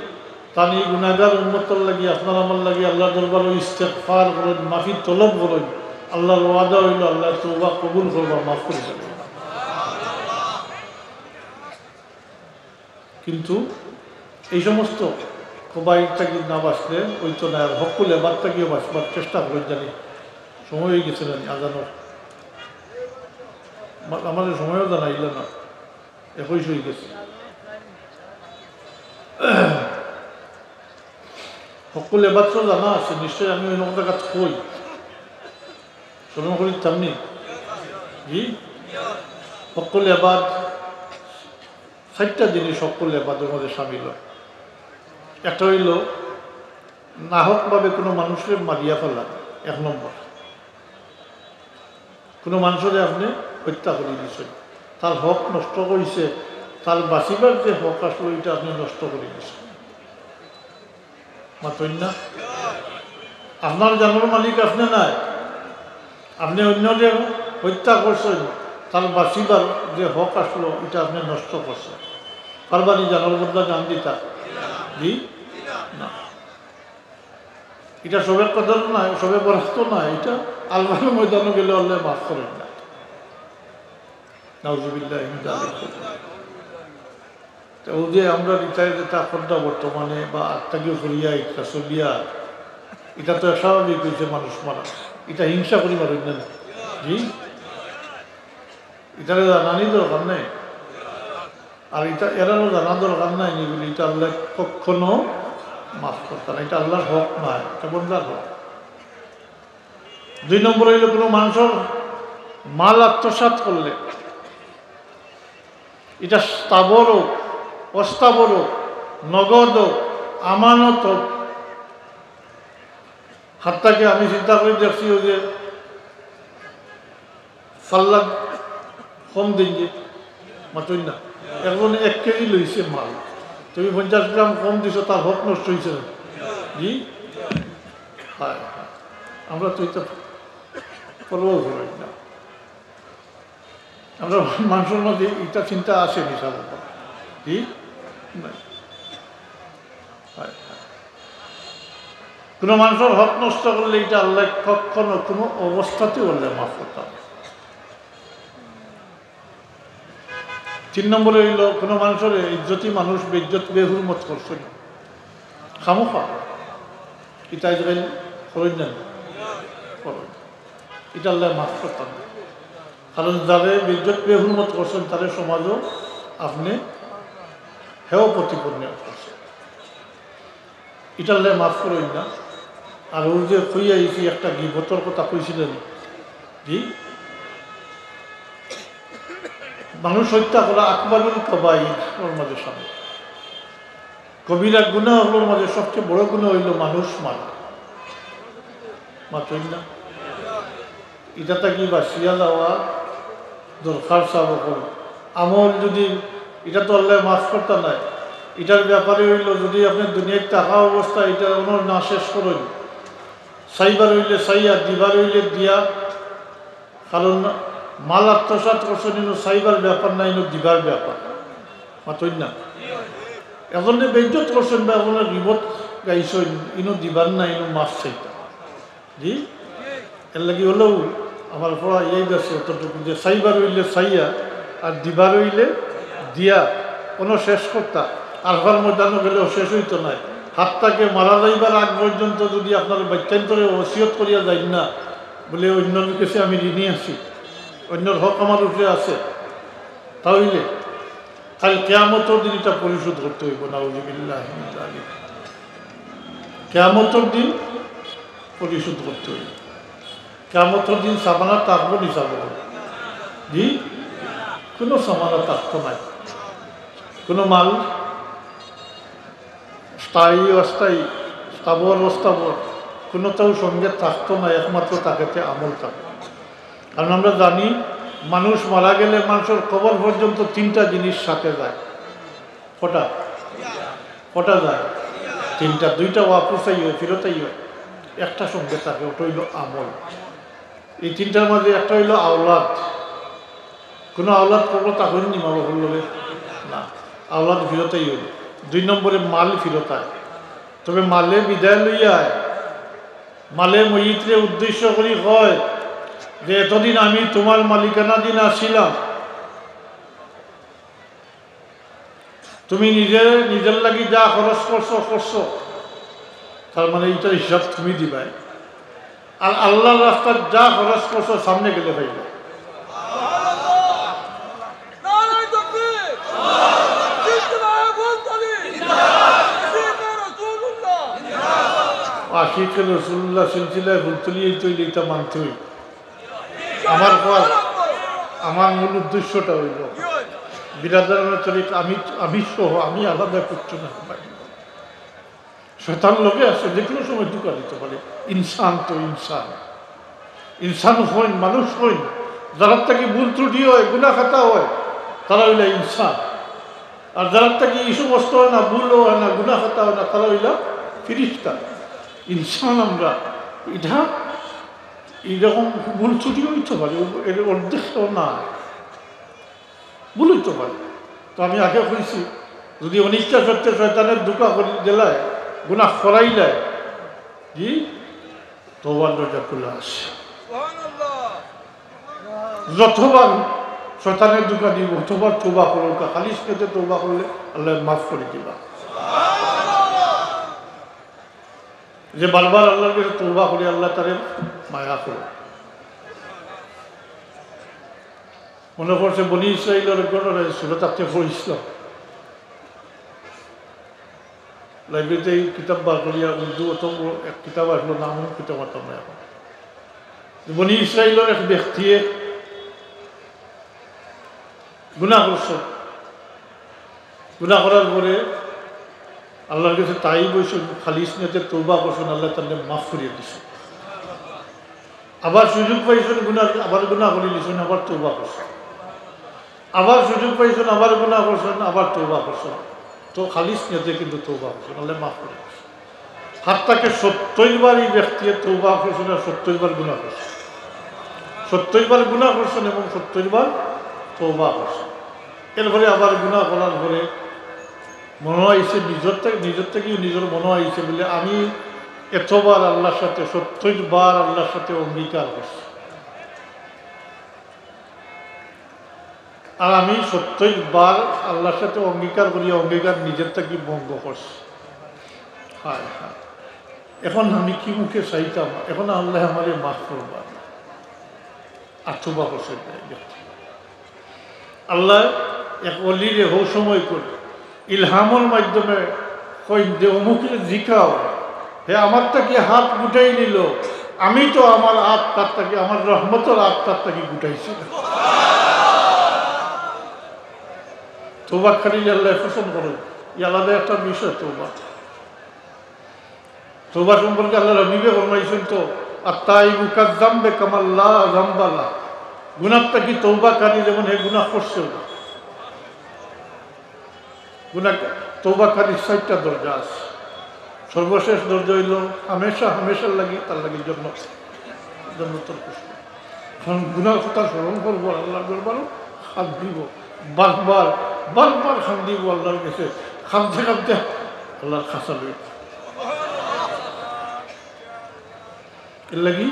তান ই গুনাগার উম্মতর লাগি, আপনার আমার লাগি আল্লাহর দরবারো ইস্তেগফার করইন, মাফি তলব করইন, আল্লাহর ওয়াদা অইলো আল্লায় তওবা কবুল করবা, মাফ করি দিবা। কিন্তু এই সমস্ত কবাইর থাকি না বাঁচলে অইতো নায়। আর হক্কুল এবাদ থাকিও বাঁচবার চেষ্টা করইন জানি। সময় অই গেছে জানি আজানর। আমা-, আমারে সময়ও জানাইলা না, একুশ অই গেছে। হক্কুল এবাদ তো জানা আছে, নিশ্চয় আমি অইন্য জাগাত কই। স্মরণ করি থামনি? জি? হক্কুল এবাদ, চাইরটা জিনিস হক্কুল এবাদর মধ্যে শামিল অয়। একটা অইলো, নাহকভাবে কুনু মানষরে মারিয়া ফালা, এক নম্বর। কুনু মানষরে আপনে হত্যা করি দিছইন, তার হক নষ্ট অইছে, তার বাঁচিবার যে হক আছলো, ইটা আপনে নষ্ট করি দিছইন। মাতইন না? আপনার জানর মালিক আপনে নায়, আপনে অইন্যরে হত্যা করছইন, তার বাঁচিবার যে হক আছলো, ইটা আপনে নষ্ট করছইন। পারবানি জানর বদলা জান দিতা? জি? না। ইটা শবে কদর নায়, শবে বরাত নায়, ইটা আরফার ময়দানো গেলে আল্লায় মাফ করইন না। নাউজুবিল্লাহি মিন যালিক। তে অউ যে আমরা রিটায়ার যেটা কররা বর্তমানে বা আগ থাকিও করিয়া ইটা চলিয়া, ইটা তো স্বাভাবিক অইছে মানুষ মারা। ইটা হিংসা করি মারইন না। জি? ইটারে জানানি দরকার নাই। আর ইটা এরারও জানা দরকার নাই নি বলে ইটা আল্লায় কখনো মাফ করতা নায়। ইটা আল্লাহর হক নায়, ইটা বন্দার হক। দুই নম্বর অইলো, কুনু মানষর মাল আত্মসাৎ করলে, ইটা স্থাবর অউক, অস্থাবর অউক, নগদ অউক, আমানত অউক, হাত্তা কি আমি চিন্তা করি দেখছি, অউ যে ফাল্লা কম দেইন যে, মাতইন না, একজনে এক কেজি লইছে মাল, তুমি পঞ্চাশ গ্রাম কম দিছো, তার হক নষ্ট অইছে না? জি? হায় হায়। আমরা তো ইটা পরোয়া করইন না। আমরা মানষর মাঝে ইটা চিন্তা আছে নি, সাব? জি? নাই। হয়, হয়। কোনো মানষর হক নষ্ট করলে ইটা আল্লায় কখনো কোনো অবস্থাতেও আল্লায় মাফ করতা নায়। তিন নম্বরে অইলো, কোনো মানষরে ইজ্জতি মানুষ বেইজ্জত বেহুরমত করছইন খামোখা, ইটা আইজকাইল করইন না নি? করইন। ইটা আল্লায় মাফ করতা নায়। কারণ যারে বেইজ্জত বেহুরমত করছইন, তারে সমাজো আপনে হেয় প্রতিপন্ন করছইন। ইটা আল্লায় মাফ করইন না। আর অউ যে কইয়া আইছি, একটা গিবতর কথা কইছিলাম, জি, মানুষ হত্যা করা আকবারুল কাবাইর, ওর মাঝে সামিল। কবিরা গুনাহ অকলর মাঝে সবচেয়ে বড় গুনাহ অইলো মানুষ মারা। মাতইন না? ইটা থাকি বাঁচিয়া যাওয়া দরকার, সাব অকল। আমল যদি, ইটা তো আল্লায় মাফ করতা নায়। ইটার ব্যাপারে অইলো, যদি আপনে দুনিয়াত থাকা অবস্থা ইটা অনো না শেষ করইন, চাইবার অইলে চাইয়া, দিবার অইলে দিয়া, কারণ মাল আত্মসাৎ করছইন, ইনো চাইবার ব্যাপার না, ইনো দিবার ব্যাপার। মাতইন না? একজনরে বেইজ্জত করছইন বা একজনর গিবত গাইছইন, ইনো দিবার না, ইনো মাফ চাইতা। জি? এর লাগি অইলেও আমার পড়া ইয়াদ আছে অতটুকু যে চাইবার অইলে চাইয়া, আর দিবার অইলে দিয়া, অনো শেষ করতা। আরফার ময়দানো গেলেও শেষ অইতো নায়। হাত্তা কে মারা যাইবার আগ পর্যন্ত যদি আপনার বাচ্চাইন্তরে ওসিয়ত করিয়া যাইন না, বলে, "অন্যর কাছে আমি ঋণী আছি, অন্যর হক আমার উপরে আছে", তাইলে কাইল কিয়ামতর দিন ইটা পরিশোধ করতে অইবো। নাউজুবিল্লাহি মিন যালিক। কিয়ামতর দিন পরিশোধ করতে অইবো। কিয়ামতর দিন জামানত থাকবো নি, সাব? জি? কোনো জামানত থাকতো নায়। কোনো মাল স্থায়ী, অস্থায়ী, স্থাবর, অস্থাবর, কোনোটাও সঙ্গে থাকতো না, একমাত্র থাকেতে আমল থাকতো। কারণ আমরা জানি, মানুষ মারা গেলে মানষর কবর পর্যন্ত তিনটা জিনিস সাথে যায়। কটা? কটা যায়? তিনটা। দুইটা ওয়াপস আইও, ফিরত আইও, একটা সঙ্গে থাকে, ওটা অইলো আমল। এই তিনটার মাঝে একটা অইলো আওলাদ। কোনো আওলাদ কবরো থাকইন নি মা বাবার লগে? না। আওলাদ ফিরত আইও। দুই নম্বরে মাল ফিরত আয়। তবে মালে বিদায় লইয়া আয়। মালে মইয়িতরে উদ্দেশ্য করি কয় যে, "এতদিন আমি তোমার মালিকানাধীন আছিলাম, তুমি নিজে নিজর লাগি যা খরচ করছো, করছো, তার মানে ইটার হিসাব তুমি দিবায়। আর আল্লার রাস্তাত যা খরচ করছো, সামনে গেলে পাইবায়।" নারায়ে তাকবীর! জিন্দাবাদ! আশিকে রাসূলুল্লাহ! আশিকে রাসূলুল্লাহ সিলসিলায় ফুলতলি অইতে অইলে ইটা মানতে অইবো। আমার কওয়ার, আমার মূল উদ্দেশ্যটা অইলো, বিরাদরানে তরিক, আমি, আমি সহ, আমি আলাদা কিচ্ছু না। শয়তান লগে আছে, যে কোনো সময় ধোঁকা দিতে পারে। ইনসান তো ইনসান, ইনসান অইন, মানুষ অইন। যারার থাকি ভুল ত্রুটি অয়, গুনাহ খাতা অয়, তারা অইলা ইনসান। আর যারার থাকি ই সমস্ত অয় না, ভুলও অয় না, গুনাহ খাতা অয় না, তারা অইলা ফিরিস্তা। ইনসান আমরা, ইটা, ইরকম ভুল ত্রুটি অইতে পারে, এর অর্ধেকও না। ভুল অইতে পারে। তো আমি আগে কইছি, যদি অনিচ্ছা সত্ত্বে শয়তানে ধোঁকা করি দিলায়, গুনাহ করাইলায়, জি, তওবার দরজা খোলা আছে। যতবার শয়তানে ধোঁকা দিবো, অতবার তওবা করউক্কা, খালিস নিয়তে তওবা করলে আল্লায় মাফ করি দিবা। যে বারবার আল্লার কাছে তওবা করে, আল্লায় তারে মায়া করে। মনে পড়ছে বনি ইসরাইলর এক ঘটনা, সুরত আতে পড়ছিলাম। লাইব্রেরিতে এই কিতাব বার করিয়া উর্দু অত বড় এক কিতাব আসলো, নামও কিতাব মাতাম না এখন। বনি ইসরাইলর এক ব্যক্তিয়ে গুনাহ করছে, গুনাহ করার পরে আল্লার কাছে তাইব অইছইন, খালিস নিয়তে তওবা করছইন, আল্লায় তানরে মাফ করিয়া দিছইন। আবার সুযোগ পাইছইন গুনাহ, আবার গুনাহ করিলিছইন, আবার তওবা করছইন। আবার সুযোগ পাইছইন, আবার গুনাহ করছইন, আবার তওবা করছইন। তো খালিস নিয়তে কিন্তু তওবা করছইন, আল্লায় মাফ করিলিছইন। হাত্তা কে সত্তইর বার ই ব্যক্তিয়ে তওবা করছইন আর সত্তইর বার গুনাহ করছইন। সত্তইর বার গুনাহ করছইন এবং সত্তইর বার তওবা করছইন। এরপরে আবার গুনাহ করার পরে মনো আইছে, নিজর থাকি, নিজর থাকিও নিজর মনো আইছে বলে, "আমি এতবার আল্লাহর সাথে, সত্তইর বার আল্লাহর সাথে অঙ্গীকার করছি, আর আমি সত্তইর বার আল্লাহর সাথে অঙ্গীকার করিয়া অঙ্গীকার নিজর থাকি ভঙ্গ করছি। হায় হায়, এখন আমি কি মুখে চাইতাম? এখন আল্লাহ আমারে মাফ করবা।" আর তওবা করছে না। আল্লাহ এক অলিরে হউ সময় করে ইলহামর মাধ্যমে কইন যে, "অমুকরে জিকাও, হে আমার থাকি হাত গুটাই নিল, আমি তো আমার হাত তার থাকি, আমার রহমতর হাত তার থাকি গুটাইছি না।" তওবাকারীরে আল্লাহ পছন্দ করইন, ই আলাদা একটা বিষয়। তওবা তওবা সম্পর্কে আল্লাহর হাবিবে ফরমাইছইন তো, "আত্তাইবু কাজ্জাম্বে কামাল্লা জাম্বালা।" গুনাহ থাকি তওবাকারী যেমন হে গুনাহ করছেও না। গুনাহ, তওবাকারীর চাইরটা দরজা আছে। সর্বশেষ দরজা অইলো হামেশা, হামেশার লাগি, তার লাগি জন্নত, জন্নতর খুশবু। কারণ গুনার কথা স্মরণ করবো, আল্লাহর দরবারো কান্দিবো, বারবার, বারবার কান্দিবো আল্লাহর কাছে। কানতে কানতে আল্লাহর কাছে লইব। এর লাগি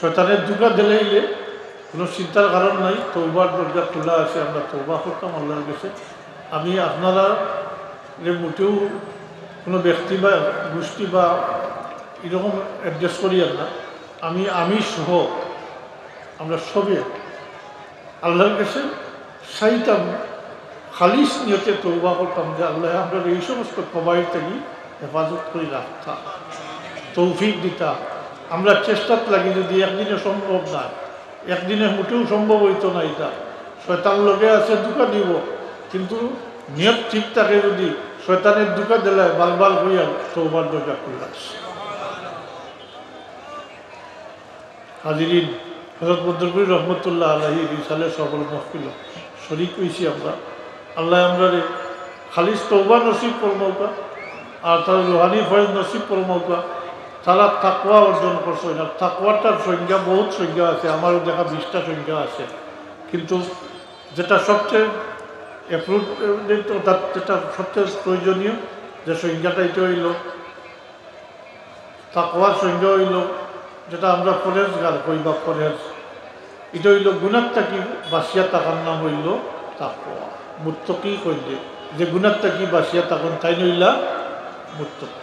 শয়তানে ধোঁকা দিলাইলে কোনো চিন্তার কারণ নাই, তওবার দরজা খোলা আছে, আমরা তওবা করতাম আল্লাহর কাছে। আমি আপনারারে মোটেও কোনো ব্যক্তি বা গোষ্ঠী বা এরকম অ্যাড্রেস করিয়ার না, আমি, আমি সহ আমরা সবে আল্লাহর কাছে চাইতাম, খালিস নিয়তে তওবা করতাম যে আল্লাহ আমরারে এই সমস্ত কবাইর থাকি হেফাজত করি রাখতা, তৌফিক দিতা। আমরা চেষ্টাত লাগি, যদি একদিনে সম্ভব না, একদিনে মোটেও সম্ভব অইতো না ইটা, শয়তান লগে আছে, ধোঁকা দিব, কিন্তু নিয়ত ঠিক থাকে যদি, শয়তানে ধোঁকা দিলে বাল বাল অইয়া তওবার দরজা খোলা আছে। হাজিরিন, হযরত বদরপুরী রহমতুল্লাহ আলাইহির ইসালে সবর মাহফিলো শরিক অইছি আমরা। আল্লাহ আমরারে খালিস তওবা নসিব ফরমাউকা, আর তারা রুহানি ফয়েজ নসিব ফরমাউকা। তারা তাকওয়া অর্জন করছইন, আর তাকওয়াটার সংজ্ঞা, বহুত সংজ্ঞা আছে, আমারও দেখা বিশটা সংজ্ঞা আছে, কিন্তু যেটা সবচেয়ে অ্যাপ্রুভ, অর্থাৎ যেটা সবচেয়ে প্রয়োজনীয় যে সংজ্ঞাটা, এটা অইলো তাকওয়ার সংজ্ঞা অইলো, যেটা আমরা পরহেজগার কই বা পরহেজ, ইটা অইলো গুনাহ থাকি বাঁচিয়া থাকার নাম অইলো তাকওয়া। মুত্তাকি কইলে যে গুনাহ থাকি বাঁচিয়া থাকইন, তাইন অইলা মুত্তাকি।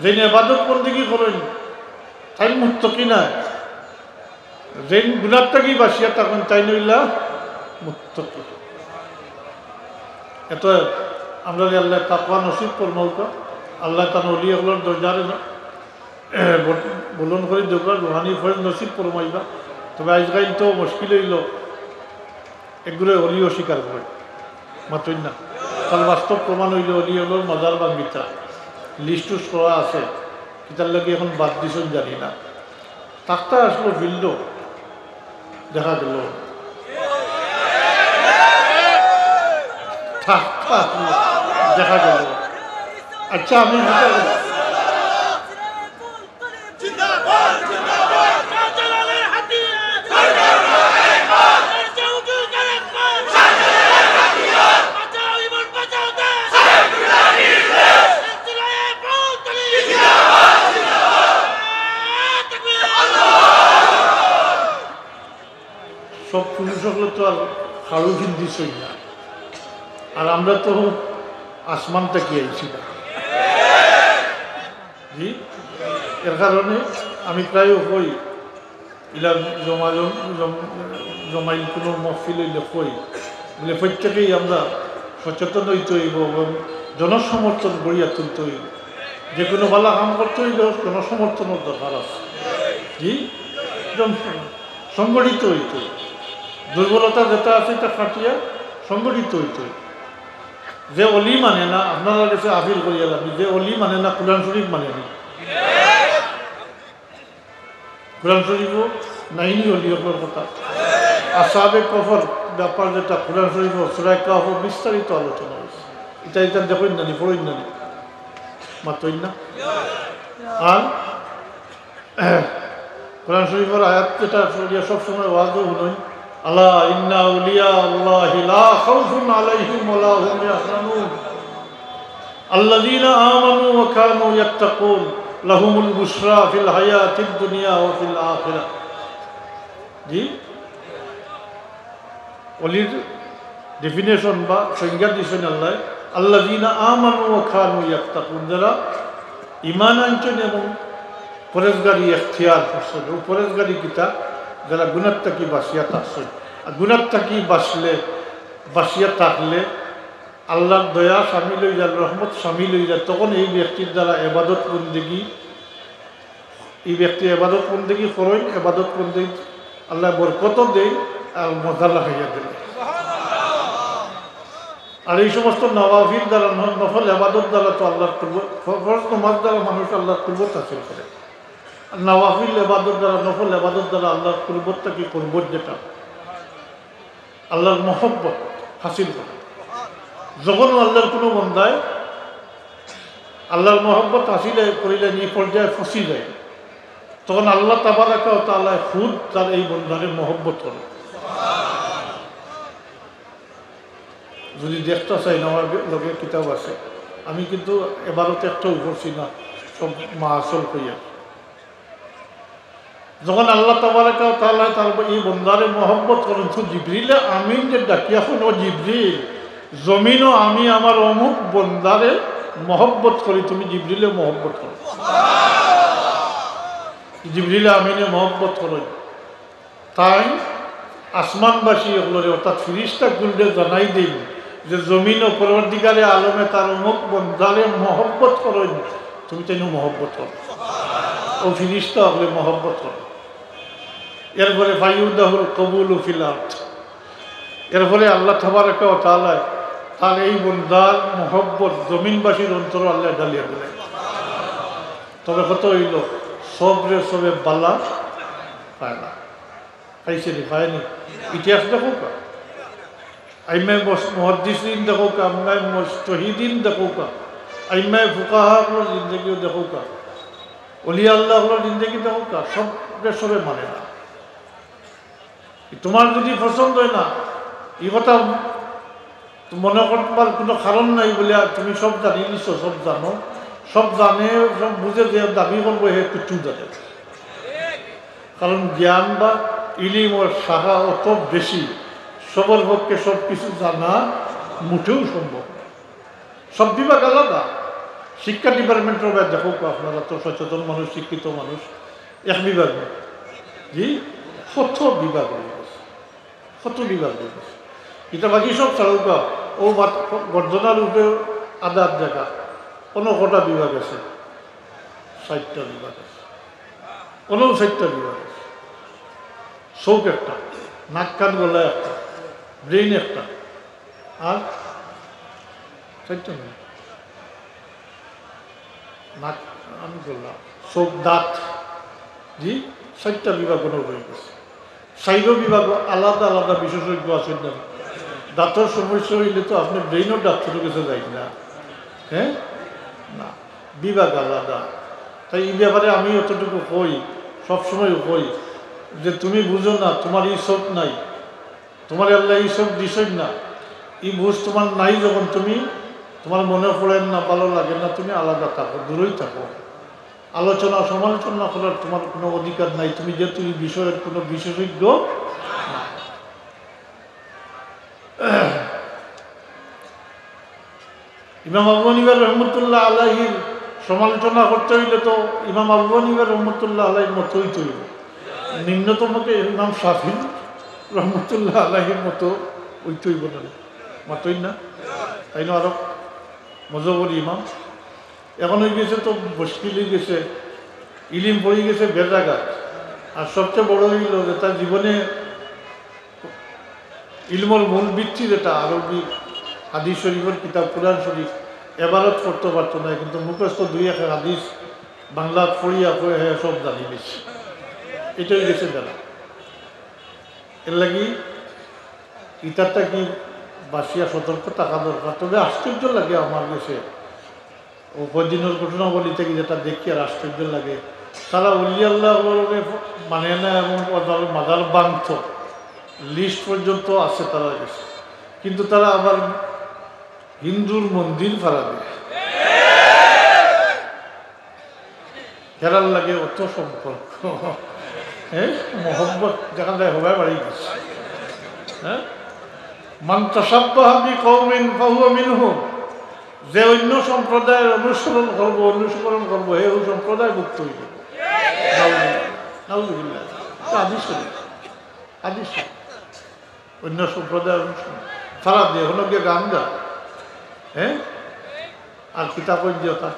যেইন ইবাদত বন্দেগি করইন, তাইন মুত্তাকি নায়। যেইন গুনাহ থাকি বাঁচিয়া থাকইন, তাইন অইলা মুত্তাকি। এত আমরারে আল্লাহ তাকওয়া নসিব ফরমাউকা। আল্লাহ তান অলি অকলর দরজারে না, বল-, বুলন্দ করি দেউকা, রুহানি ফয়েজ নসিব ফরমাইবা। তবে আইজকাইল তো মুশকিল অইলো, এগুরে অলি অস্বীকার করে, মাতইন না। তার বাস্তব প্রমাণ অইলো অলি অকলর মাজার ভাঙ্গিতা, লিস্ট টুস করা আছে, কিতার লাগি এখন বাদ দিছইন জানি না। থাকতা আসলো ফিল্ডো, দেখা গেল। থাকতা আসলো, দেখা গেল। আচ্ছা, আমি সব পুরুষ অকলে তো আর খাড়ু হিন্দি সই না, আর আমরা তো আসমান থাকি আইছি না। জি, এর কারণে আমি প্রায় কই, ইলা জমা-, জম-, জম-, জমাইল কোনো মহফিল অইলে কই, বলে, প্রত্যেকেই আমরা সচেতন অইতে অইবো এবং জনসমর্থন গড়িয়া তুলতে অইবো। যে কোনো ভালা কাম করতে অইলে জনসমর্থনর দরকার আছে। জি, একদম সংগঠিত অইতে অইবো। দুর্বলতা যেটা আছে, এটা কাটিয়া সংগঠিত অইতে অইবো। যে অলি মানে না, আপনারার কাছে আপিল করিয়া লাগি, যে অলি মানে না, কোরআন শরীফ মানে না। কোরআন শরীফও নাইনি অলি অকলর কথা। আসহাবে কহফর ব্যাপার যেটা কোরআন শরীফও সূরা কাহফও বিস্তারিত আলোচনা অইছে। ইটা, ইটা দেখইন না নি, পড়ইন না নি? মাতইন না? আর কোরআন শরীফর আয়াত যেটা পড়িয়া সবসময় ওয়াজও হুনই, "আলা ইন্না আউলিয়া আল্লাহি লা খাউফুন আলাইহিম ওয়া লা হুম ইয়াহজানুন, আল্লাযীনা আমানু ওয়া কানু ইয়াত্তাকুন, লাহুমুল বুশরা ফিল হায়াতিদ দুনিয়া ওয়া ফিল আখিরাহ।" জি, অলির ডেফিনেশন বা সংজ্ঞা দিছইন আল্লায়, "আল্লাযীনা আমানু ওয়া কানু ইয়াত্তাকুন", যারা ঈমান আনছইন এবং পরেজগারি এখতিয়ার করছইন। অউ পরেজগারি কিতা? যারা গুনার থাকি বাঁচিয়া থাকছইন। আর গুনার থাকি বাঁচলে, বাঁচিয়া থাকলে আল্লার দয়া শামিল অইযায়, রহমত শামিল অইযায়, তখন এই ব্যক্তির দ্বারা এবাদত বন্দেগি, এই ব্যক্তি এবাদত বন্দেগি করইন, এবাদত বন্দেগি আল্লায় বরকতও দেইন আর মজা লাগাইয়া দেইন। আর এই সমস্ত নওয়াফিল দ্বারা, ন-, নফল এবাদত দ্বারা তো আল্লার কুরবত, ফ-, ফরজ নমাজ দ্বারা মানুষ আল্লার কুরবত হাসিল করে। আর নওয়াফিল এবাদত দ্বারা, নফল এবাদত দ্বারা আল্লার কুরবত থাকি কুরবত যেটা, আল্লার মহব্বত হাসিল করে। যখন আল্লার কুনু বন্দায় আল্লার মহব্বত হাসিল করিলে ই পর্যায়ে পৌঁছি যায়, তখন আল্লাহ তাবারাকা ওয়া তাআলায় খুদ তার এই বন্দারে মহব্বত করে। যদি দেখতা চাইন, আমার লগে কিতাব আছে, আমি কিন্তু এবারও তো একটাও পড়ছি না, সব মাহাসিল কইয়া। যখন আল্লাহ তাবারাকা ওয়া তাআলায় তার এই বন্দারে মহব্বত করইন, তো জিবরিলে আমিন যে ডাকিয়া কইন, "ও জিবরিল, জমিনও আমি আমার অমুক বন্দারে মহব্বত করি, তুমি জিবরিলে মহব্বত করো।" জিবরিলে আমিনে মহব্বত করইন। তাইন আসমানবাসী অকলরে, অর্থাৎ ফিরিস্তা অকলরে জানাই দেইন যে জমিনও পরওয়ারদিগারে আলমে তার অমুক বন্দারে মহব্বত করইন, তুমি তাইনও মহব্বত করো। অউ ফিরিস্তা অকলে মহব্বত করো। এরপরে ফায়ুদাহুল কবুলু ফিল আরদ। এরপরে আল্লাহ তাবারাকা ওয়া তাআলায় তার এই বন্দার মহব্বত জমিনবাসীর অন্তরো আল্লায় ঢালিয়া দিলাইন। তবে কথা অইলো, সবরে সবে বালা পায় না। পাইছে নি, পায় নি? ইতিহাস দেখউক্কা। আইম্মায়ে মুস-, মুহাদ্দিসিন দেখউক্কা, আইম্মায়ে মুজতাহিদিন দেখউক্কা, আইম্মায়ে ফুকাহা অকলর জিন্দেগিও দেখউক্কা, অলিয়া আল্লাহ অকলর জিন্দেগি দেখউক্কা, সবরে সবে মানে না। তুমার যদি পছন্দ অয় না, ই কথা মনে করবার কুনু কারণ নাই বুলিয়া তুমি সব জানিলিছো, সব জানো, সব জানে, সব বুঝে, যে দাবি করবো হে কিচ্ছু জানে না। কারণ জ্ঞান বা ইলিমর শাখা অত বেশি, সবর পক্ষে সব কিছু জানা মোটেও সম্ভব না। সব বিভাগ আলাদা। শিক্ষা ডিপার্টমেন্টর বায় দেখউক্কা, আপনারা তো সচেতন মানুষ, শিক্ষিত মানুষ, এক বিভাগ না। জি, কত বিভাগ অইগেছে, কত বিভাগ অইগেছে। ইটা বাকি সব ছাড়উক্কা, অউ মাত-, গর্দনার উপরে আদাত জাগা, অনো কটা বিভাগ আছে? ষাইটটা বিভাগ আছে। অনো ষাইটটা বিভাগ আছে। চউখ একটা, নাক কান গলা একটা, ব্রেইন একটা, আর ষাইটটা নায়। নাক, আমি বললাম, চউখ, দাঁত, জি, ষাইটটা বিভাগ অনো রইগেছে। ষাইটও বিভাগ আলাদা আলাদা বিশেষজ্ঞ আছইন না। দাঁতর সমস্যা অইলে তো আপনে ব্রেইনর ডাক্তারর গেছে যাইন না, হ্যাঁ? না, বিভাগ আলাদা। তাই ই ব্যাপারে আমি অতটুকু কই, সবসময় কই যে তুমি বুঝো না, তুমার ই চউখ নাই, তুমারে আল্লায় ই চউখ দিছইন না, ই বুঝ তুমার নাই যখন, তুমি, তুমার মনে পড়ের না, ভালা লাগের না, তুমি আলাদা থাকো, দূরই থাকো। আলোচনা সমালোচনা করার তুমার কুনু অধিকার নাই, তুমি যেহেতু ই বিষয়র কুনু বিশেষজ্ঞ না। ইমাম আবু হানিফা রহমতুল্লাহ আলাইহির সমালোচনা করতে অইলে তো ইমাম আবু হানিফা রহমতুল্লাহ আলাইহির মতো অইতে অইবো, নিম্নতম কে ইমাম শাফি রহমতুল্লাহ আলাইহির মতো অইতে অইবো না, মাতইন না? তাইন আরো মজবুর ইমাম। এখন অইগেছে তো মুশকিল অইগেছে, ইলিম পড়িগেছে বেজাগাত। আর সবচেয়ে বড় অইলো যে তার জীবনে ইলমর মূল ভিত্তি যেটা আরবি হাদিস শরীফর কিতাব কুরআন শরীফ, এবারত পড়তো পারতো না, কিন্তু মুখস্থ দুই এক হাদিস বাংলাত পড়িয়া পড়ে হে সব জানিলিছে। ইটা অইগেছে বেলা। এরলাগি ইতার থাকি বাঁচিয়া সতর্ক থাকা দরকার। তবে আশ্চর্য লাগে আমার গেছে, অউ কয়দিনর ঘটনাবলী থাকি যেটা দেখিয়ার আশ্চর্য লাগে, তারা অলি আল্লাহ অকলরে মানে না এবং তারার মাজার ভাঙতো, লিস্ট পর্যন্ত আছে তারার কাছে। কিন্তু তারা আবার হিন্দুর মন্দির ভাড়া দেয়। হেরার লাগে অত সম্পর্ক, হ্যাঁ, মহব্বত দেখা যায় হবায় বাড়ি গেছে। হ্যাঁ, মান তাশাব্বাহা বিকাওমিন ফাহুয়া মিনহুম। যে অন্য সম্প্রদায়ের অনুসরণ করব, অনুসরণ করব, হে ওই সম্প্রদায়ভুক্ত হইব। নাউজুবিল্লাহ, নাউজুবিল্লাহ। এটা হাদিস শরীফ, হাদিস শরীফ। অন্য সম্প্রদায়ের অনুসরণ, তারা যে হলো গিয়ে গান গায়, হ্যাঁ, আর কিতা কই যে ওটা,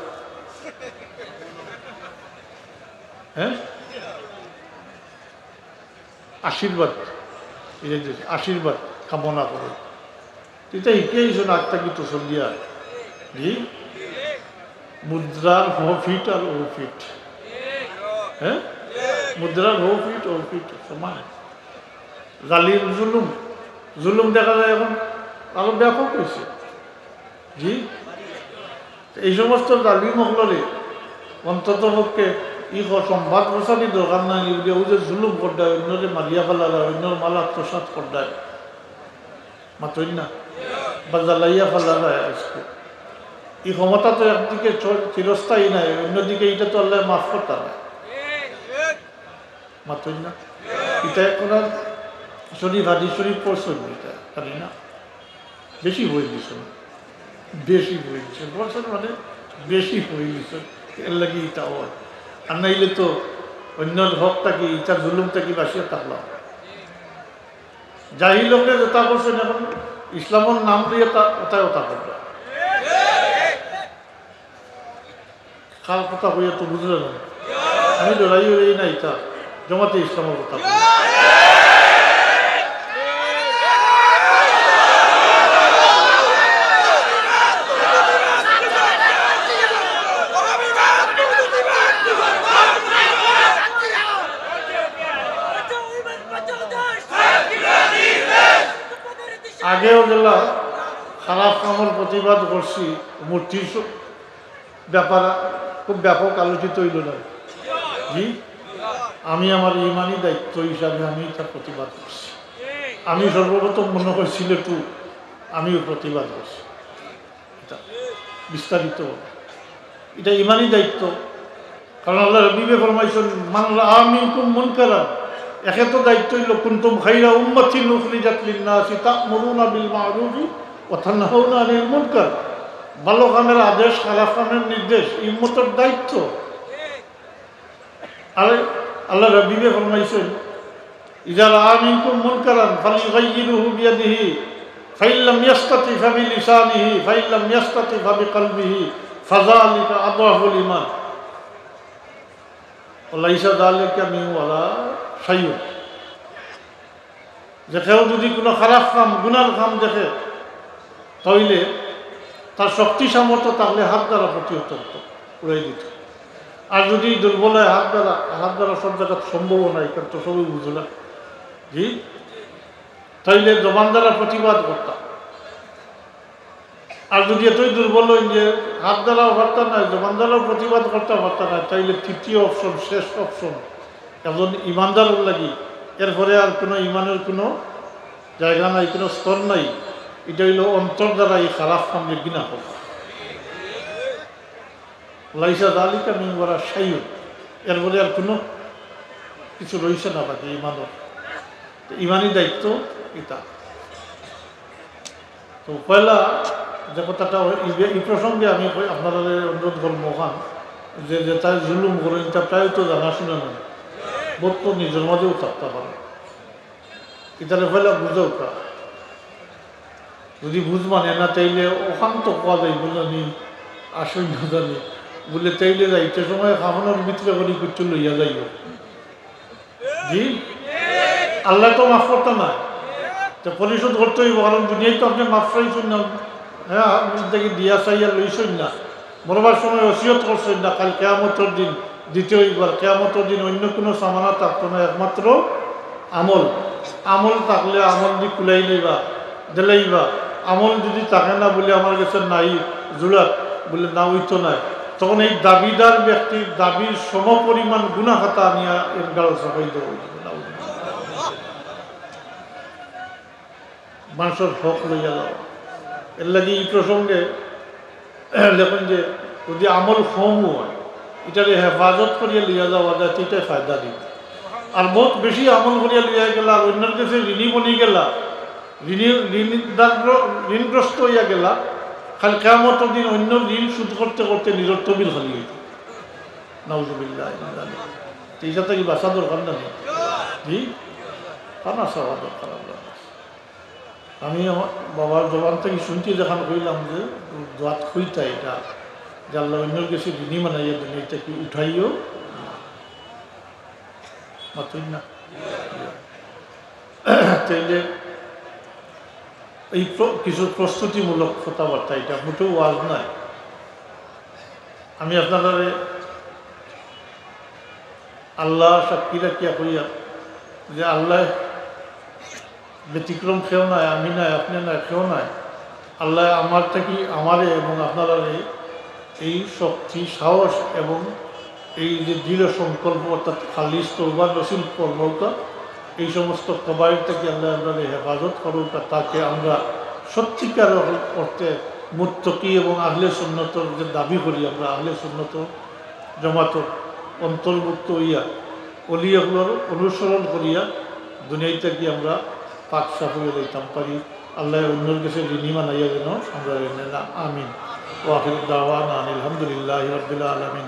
হ্যাঁ, আশীর্বাদ, এই যে আশীর্বাদ কামনা করে। এটা হিকে আইছো না আত্মা কি তসল্লিয়া? জি, মুদ্রার হ ফিট আর ও ফিট। হ্যাঁ, মুদ্রার হ ফিট ও ফিট সমান। জালিম জুলুম, জুলুম দেখা যায় এখন আরো ব্যাপক হয়েছে। জি, এই সমস্ত জালিম অকলরে অন্তত পক্ষে ই ক-, সংবাদ প্রচারই দরকার নাই, এগুলি ওই যে জুলুম করডায়, অন্যরে মারিয়া ফেলারা, অন্যর মাল আত্মসাৎ করডায়, মাতইন না, বা জ্বালাইয়া ফেলারা আজকে। এই ক্ষমতা তো একদিকে চ-, চিরস্থায়ী নাই, অন্যদিকে এটা তো আল্লাহ মাফ করতা না। মাতইন না। এটা এখন আর শরীফ, হাদিস শরীফ পড়ছইন না, এটা জানি না। বেশি বই দিছইন, বেশি বই দিছইন, পড়ছইন মানে বেশি বই দিছইন, এর লাগি এটা হয়। আর নাইলে তো অন্যর হক থাকি, ইটার জুলুম থাকি বাঁচিয়া থাকলাম। জাহিল লোকে যেটা করছইন, এখন ইসলামের নাম দিয়ে তা, ওটাই ওটা করবে। কার কথা কইয়া তো বুঝলে না। আমি লড়াই লড়াই না, এটা জমাতে ইসলামের কথা কই। আগেও যেলা খারাপ কামর প্রতিবাদ করছি, মূর্তির স-, ব্যাপার খুব ব্যাপক আলোচিত হইল না। জি, আমি আমার ইমানি দায়িত্ব হিসাবে আমি এটা প্রতিবাদ করছি। আমি সর্বপ্রথম মনে হয় সিলেটু আমিও প্রতিবাদ করছি। এটা বিস্তারিত, এটা ইমানি দায়িত্ব। কারণ আল্লাহর হাবিবে ফরমাইছেন, "মান রাআ মিনকুম মুনকারান", একে তো দায়িত্ব হইল, "কুনতুম খাইরা উম্মাতিন উখরিজাত লিন্নাসি তা'মুরুনা বিল মা'রুফি ওয়া তানহাউনা আনিল মুনকার।" ভালো কামের আদেশ, খারাপ কামের নির্দেশ, ই উম্মতর দায়িত্ব। আর আল্লাহর হাবিবে ফরমাইছেন, "ইযা রাআ মিনকুম মুনকারান ফালইয়ুগাইয়িরহু বিয়াদিহি, ফাইন লাম ইয়াস্তাতি ফাবিলিসানিহি, ফাইন লাম ইয়াস্তাতি ফাবিকালবিহি, ফাযালিকা আযআফুল ঈমান। ওয়া লাইসা যালিকা মিন ওয়ালা শাইউন।" যে কেউ যদি কোনো খারাপ কাম, গুনার কাম দেখে, তাইলে তার শক্তি সামর্থ্য থাকলে হাত দ্বারা প্রতিহত করত, উড়াই দিত। আর যদি দুর্বল হয় হাত দ্বারা, হাত দ্বারা সব জায়গা সম্ভব নাই, কারণ তো সবই বুঝে না। জি, তাইলে জবান দ্বারা প্রতিবাদ করতাম। আর যদি এতই দুর্বল হইন যে হাত দ্বারাও পারতা নাই, জবান দ্বারাও প্রতিবাদ করতে পারতা নাই, তাইলে তৃতীয় অপশন, শেষ অপশন, একজন ইমানদারর লাগি, এরপরে আর কোনো ইমানের কোনো জায়গা নাই, কোনো স্তর নাই। এটা হইল অন্তর দ্বারা এই খারাপ কামরে ঘৃণা করা। লাইসা যালিকা মিন ওয়ালা শাইউন, এরপরে আর কোনো কিছু রইছে না বাকি ইমানর। তো ইমানি দায়িত্ব এটা। তো পয়লা যে কথাটা, এই বে-, এই প্রসঙ্গে আমি কই, আপনারারে অনুরোধ করমু অখান, যে, যে তাই জুলুম করইন, তা প্রায় তো জানাশোনা নাই, বহুত তো নিজর মাঝেও থাকতা পারে। ইতারে পয়লা বুঝাউক্কা। যদি বুঝ মানে না, তাইলে অখান তো কওয়া যাইবো জানি, আসইন না জানি। বুলে, তাইলে যাইতে সময় কাফনর ভিতরে করি কিচ্ছু লইয়া যাইও। জি? আল্লায় তো মাফ করতা নায়। তো পরিশোধ করতে হইব, কারণ দুনিয়ায় তো আপনে মাফ চাইছইন না। হ্যাঁ, আপনে দেখি দিয়া চাইয়া লইছইন না। মরবার সময় ওসিয়ত করছইন না, কাইল কিয়ামতর দিন দিতে হইব। আর কিয়ামতর দিন অন্য কোনো সামানা থাকতো না, একমাত্র আমল। আমল থাকলে আমল দি কুলাই লইবা, দিলাইবা। আমল যদি থাকে না, বুলে, "আমার গেছে নাই, জুড়াত", বুলে, "না, অইতো নায়।" তখন এই দাবিদার ব্যক্তির দাবির সমপরিমাণ গুনাহ খাতা নিয়া এর গাল চাপাই দেওয়া হইবে। মানুষর হক লইয়া যাওয়া। এর লাগি এই প্রসঙ্গে লেখেন যে যদি আমল কম হয়, ইটারে হেফাজত করিয়া লইয়া যাওয়া যায়, তো ইটায় ফায়দা দিবে। আর বহুত বেশি আমল করিয়া লইয়া গেলা, আর অন্যর কাছে ঋণী বনি গেলা, ঋণী, ঋণদার, ঋণগ্রস্ত হইয়া গেলা, খালি কিয়ামতর দিন অন্য ঋণ শোধ করতে করতে নিজর তহবিল খালি হইত। নাউজুবিল্লাহ। তো ইটা থাকি বাঁচা দরকার না নি? জি, কানা চাওয়া দরকার আল্লাহর কাছে। আমি আমার বাবার জবান থাকি শুনছি, যখন কইলাম যে দোয়াত কইতা ইটা, যে আল্লাহ অন্যর কাছে ঋণী বানাইয়া দুনিয়া থাকি উঠাইও না। মাতুন না। তাইলে এই প্র-, কিছু প্রস্তুতিমূলক কথাবার্তা, ইটা মোটেও ওয়াজ নাই। আমি আপনারারে আল্লাহ সাক্ষী রাখিয়া কইয়া যে আল্লাহ ব্যতিক্রম কেউ নাই, আমি নাই, আপনি নাই, কেউ নাই। আল্লাহ আমার থাকি, আমারে এবং আপনারারে এই শক্তি, সাহস এবং এই যে দৃঢ় সংকল্প, অর্থাৎ খালিস তওবা নসিব ফরমাউকা, এই সমস্ত কবায়েল থাকি আল্লাহ আমরারে হেফাজত করুকা, তাকে আমরা সত্যিকার অর্থে মুত্তাকি এবং আহলে সুন্নতর যে দাবি করি আমরা, আহলে সুন্নতর জামাতর অন্তর্ভুক্ত হইয়া, অলি অকলর অনুসরণ করিয়া দুনিয়া থাকি আমরা পাক সাফ হইয়া যাইতাম পারি। আল্লাহ অন্যর কাছে ঋণী বানাইয়া যেন আমরারে না। আমিন। ওয়া আখিরু দাওয়ানা আনিল হামদুলিল্লাহি রাব্বিল আলামিন।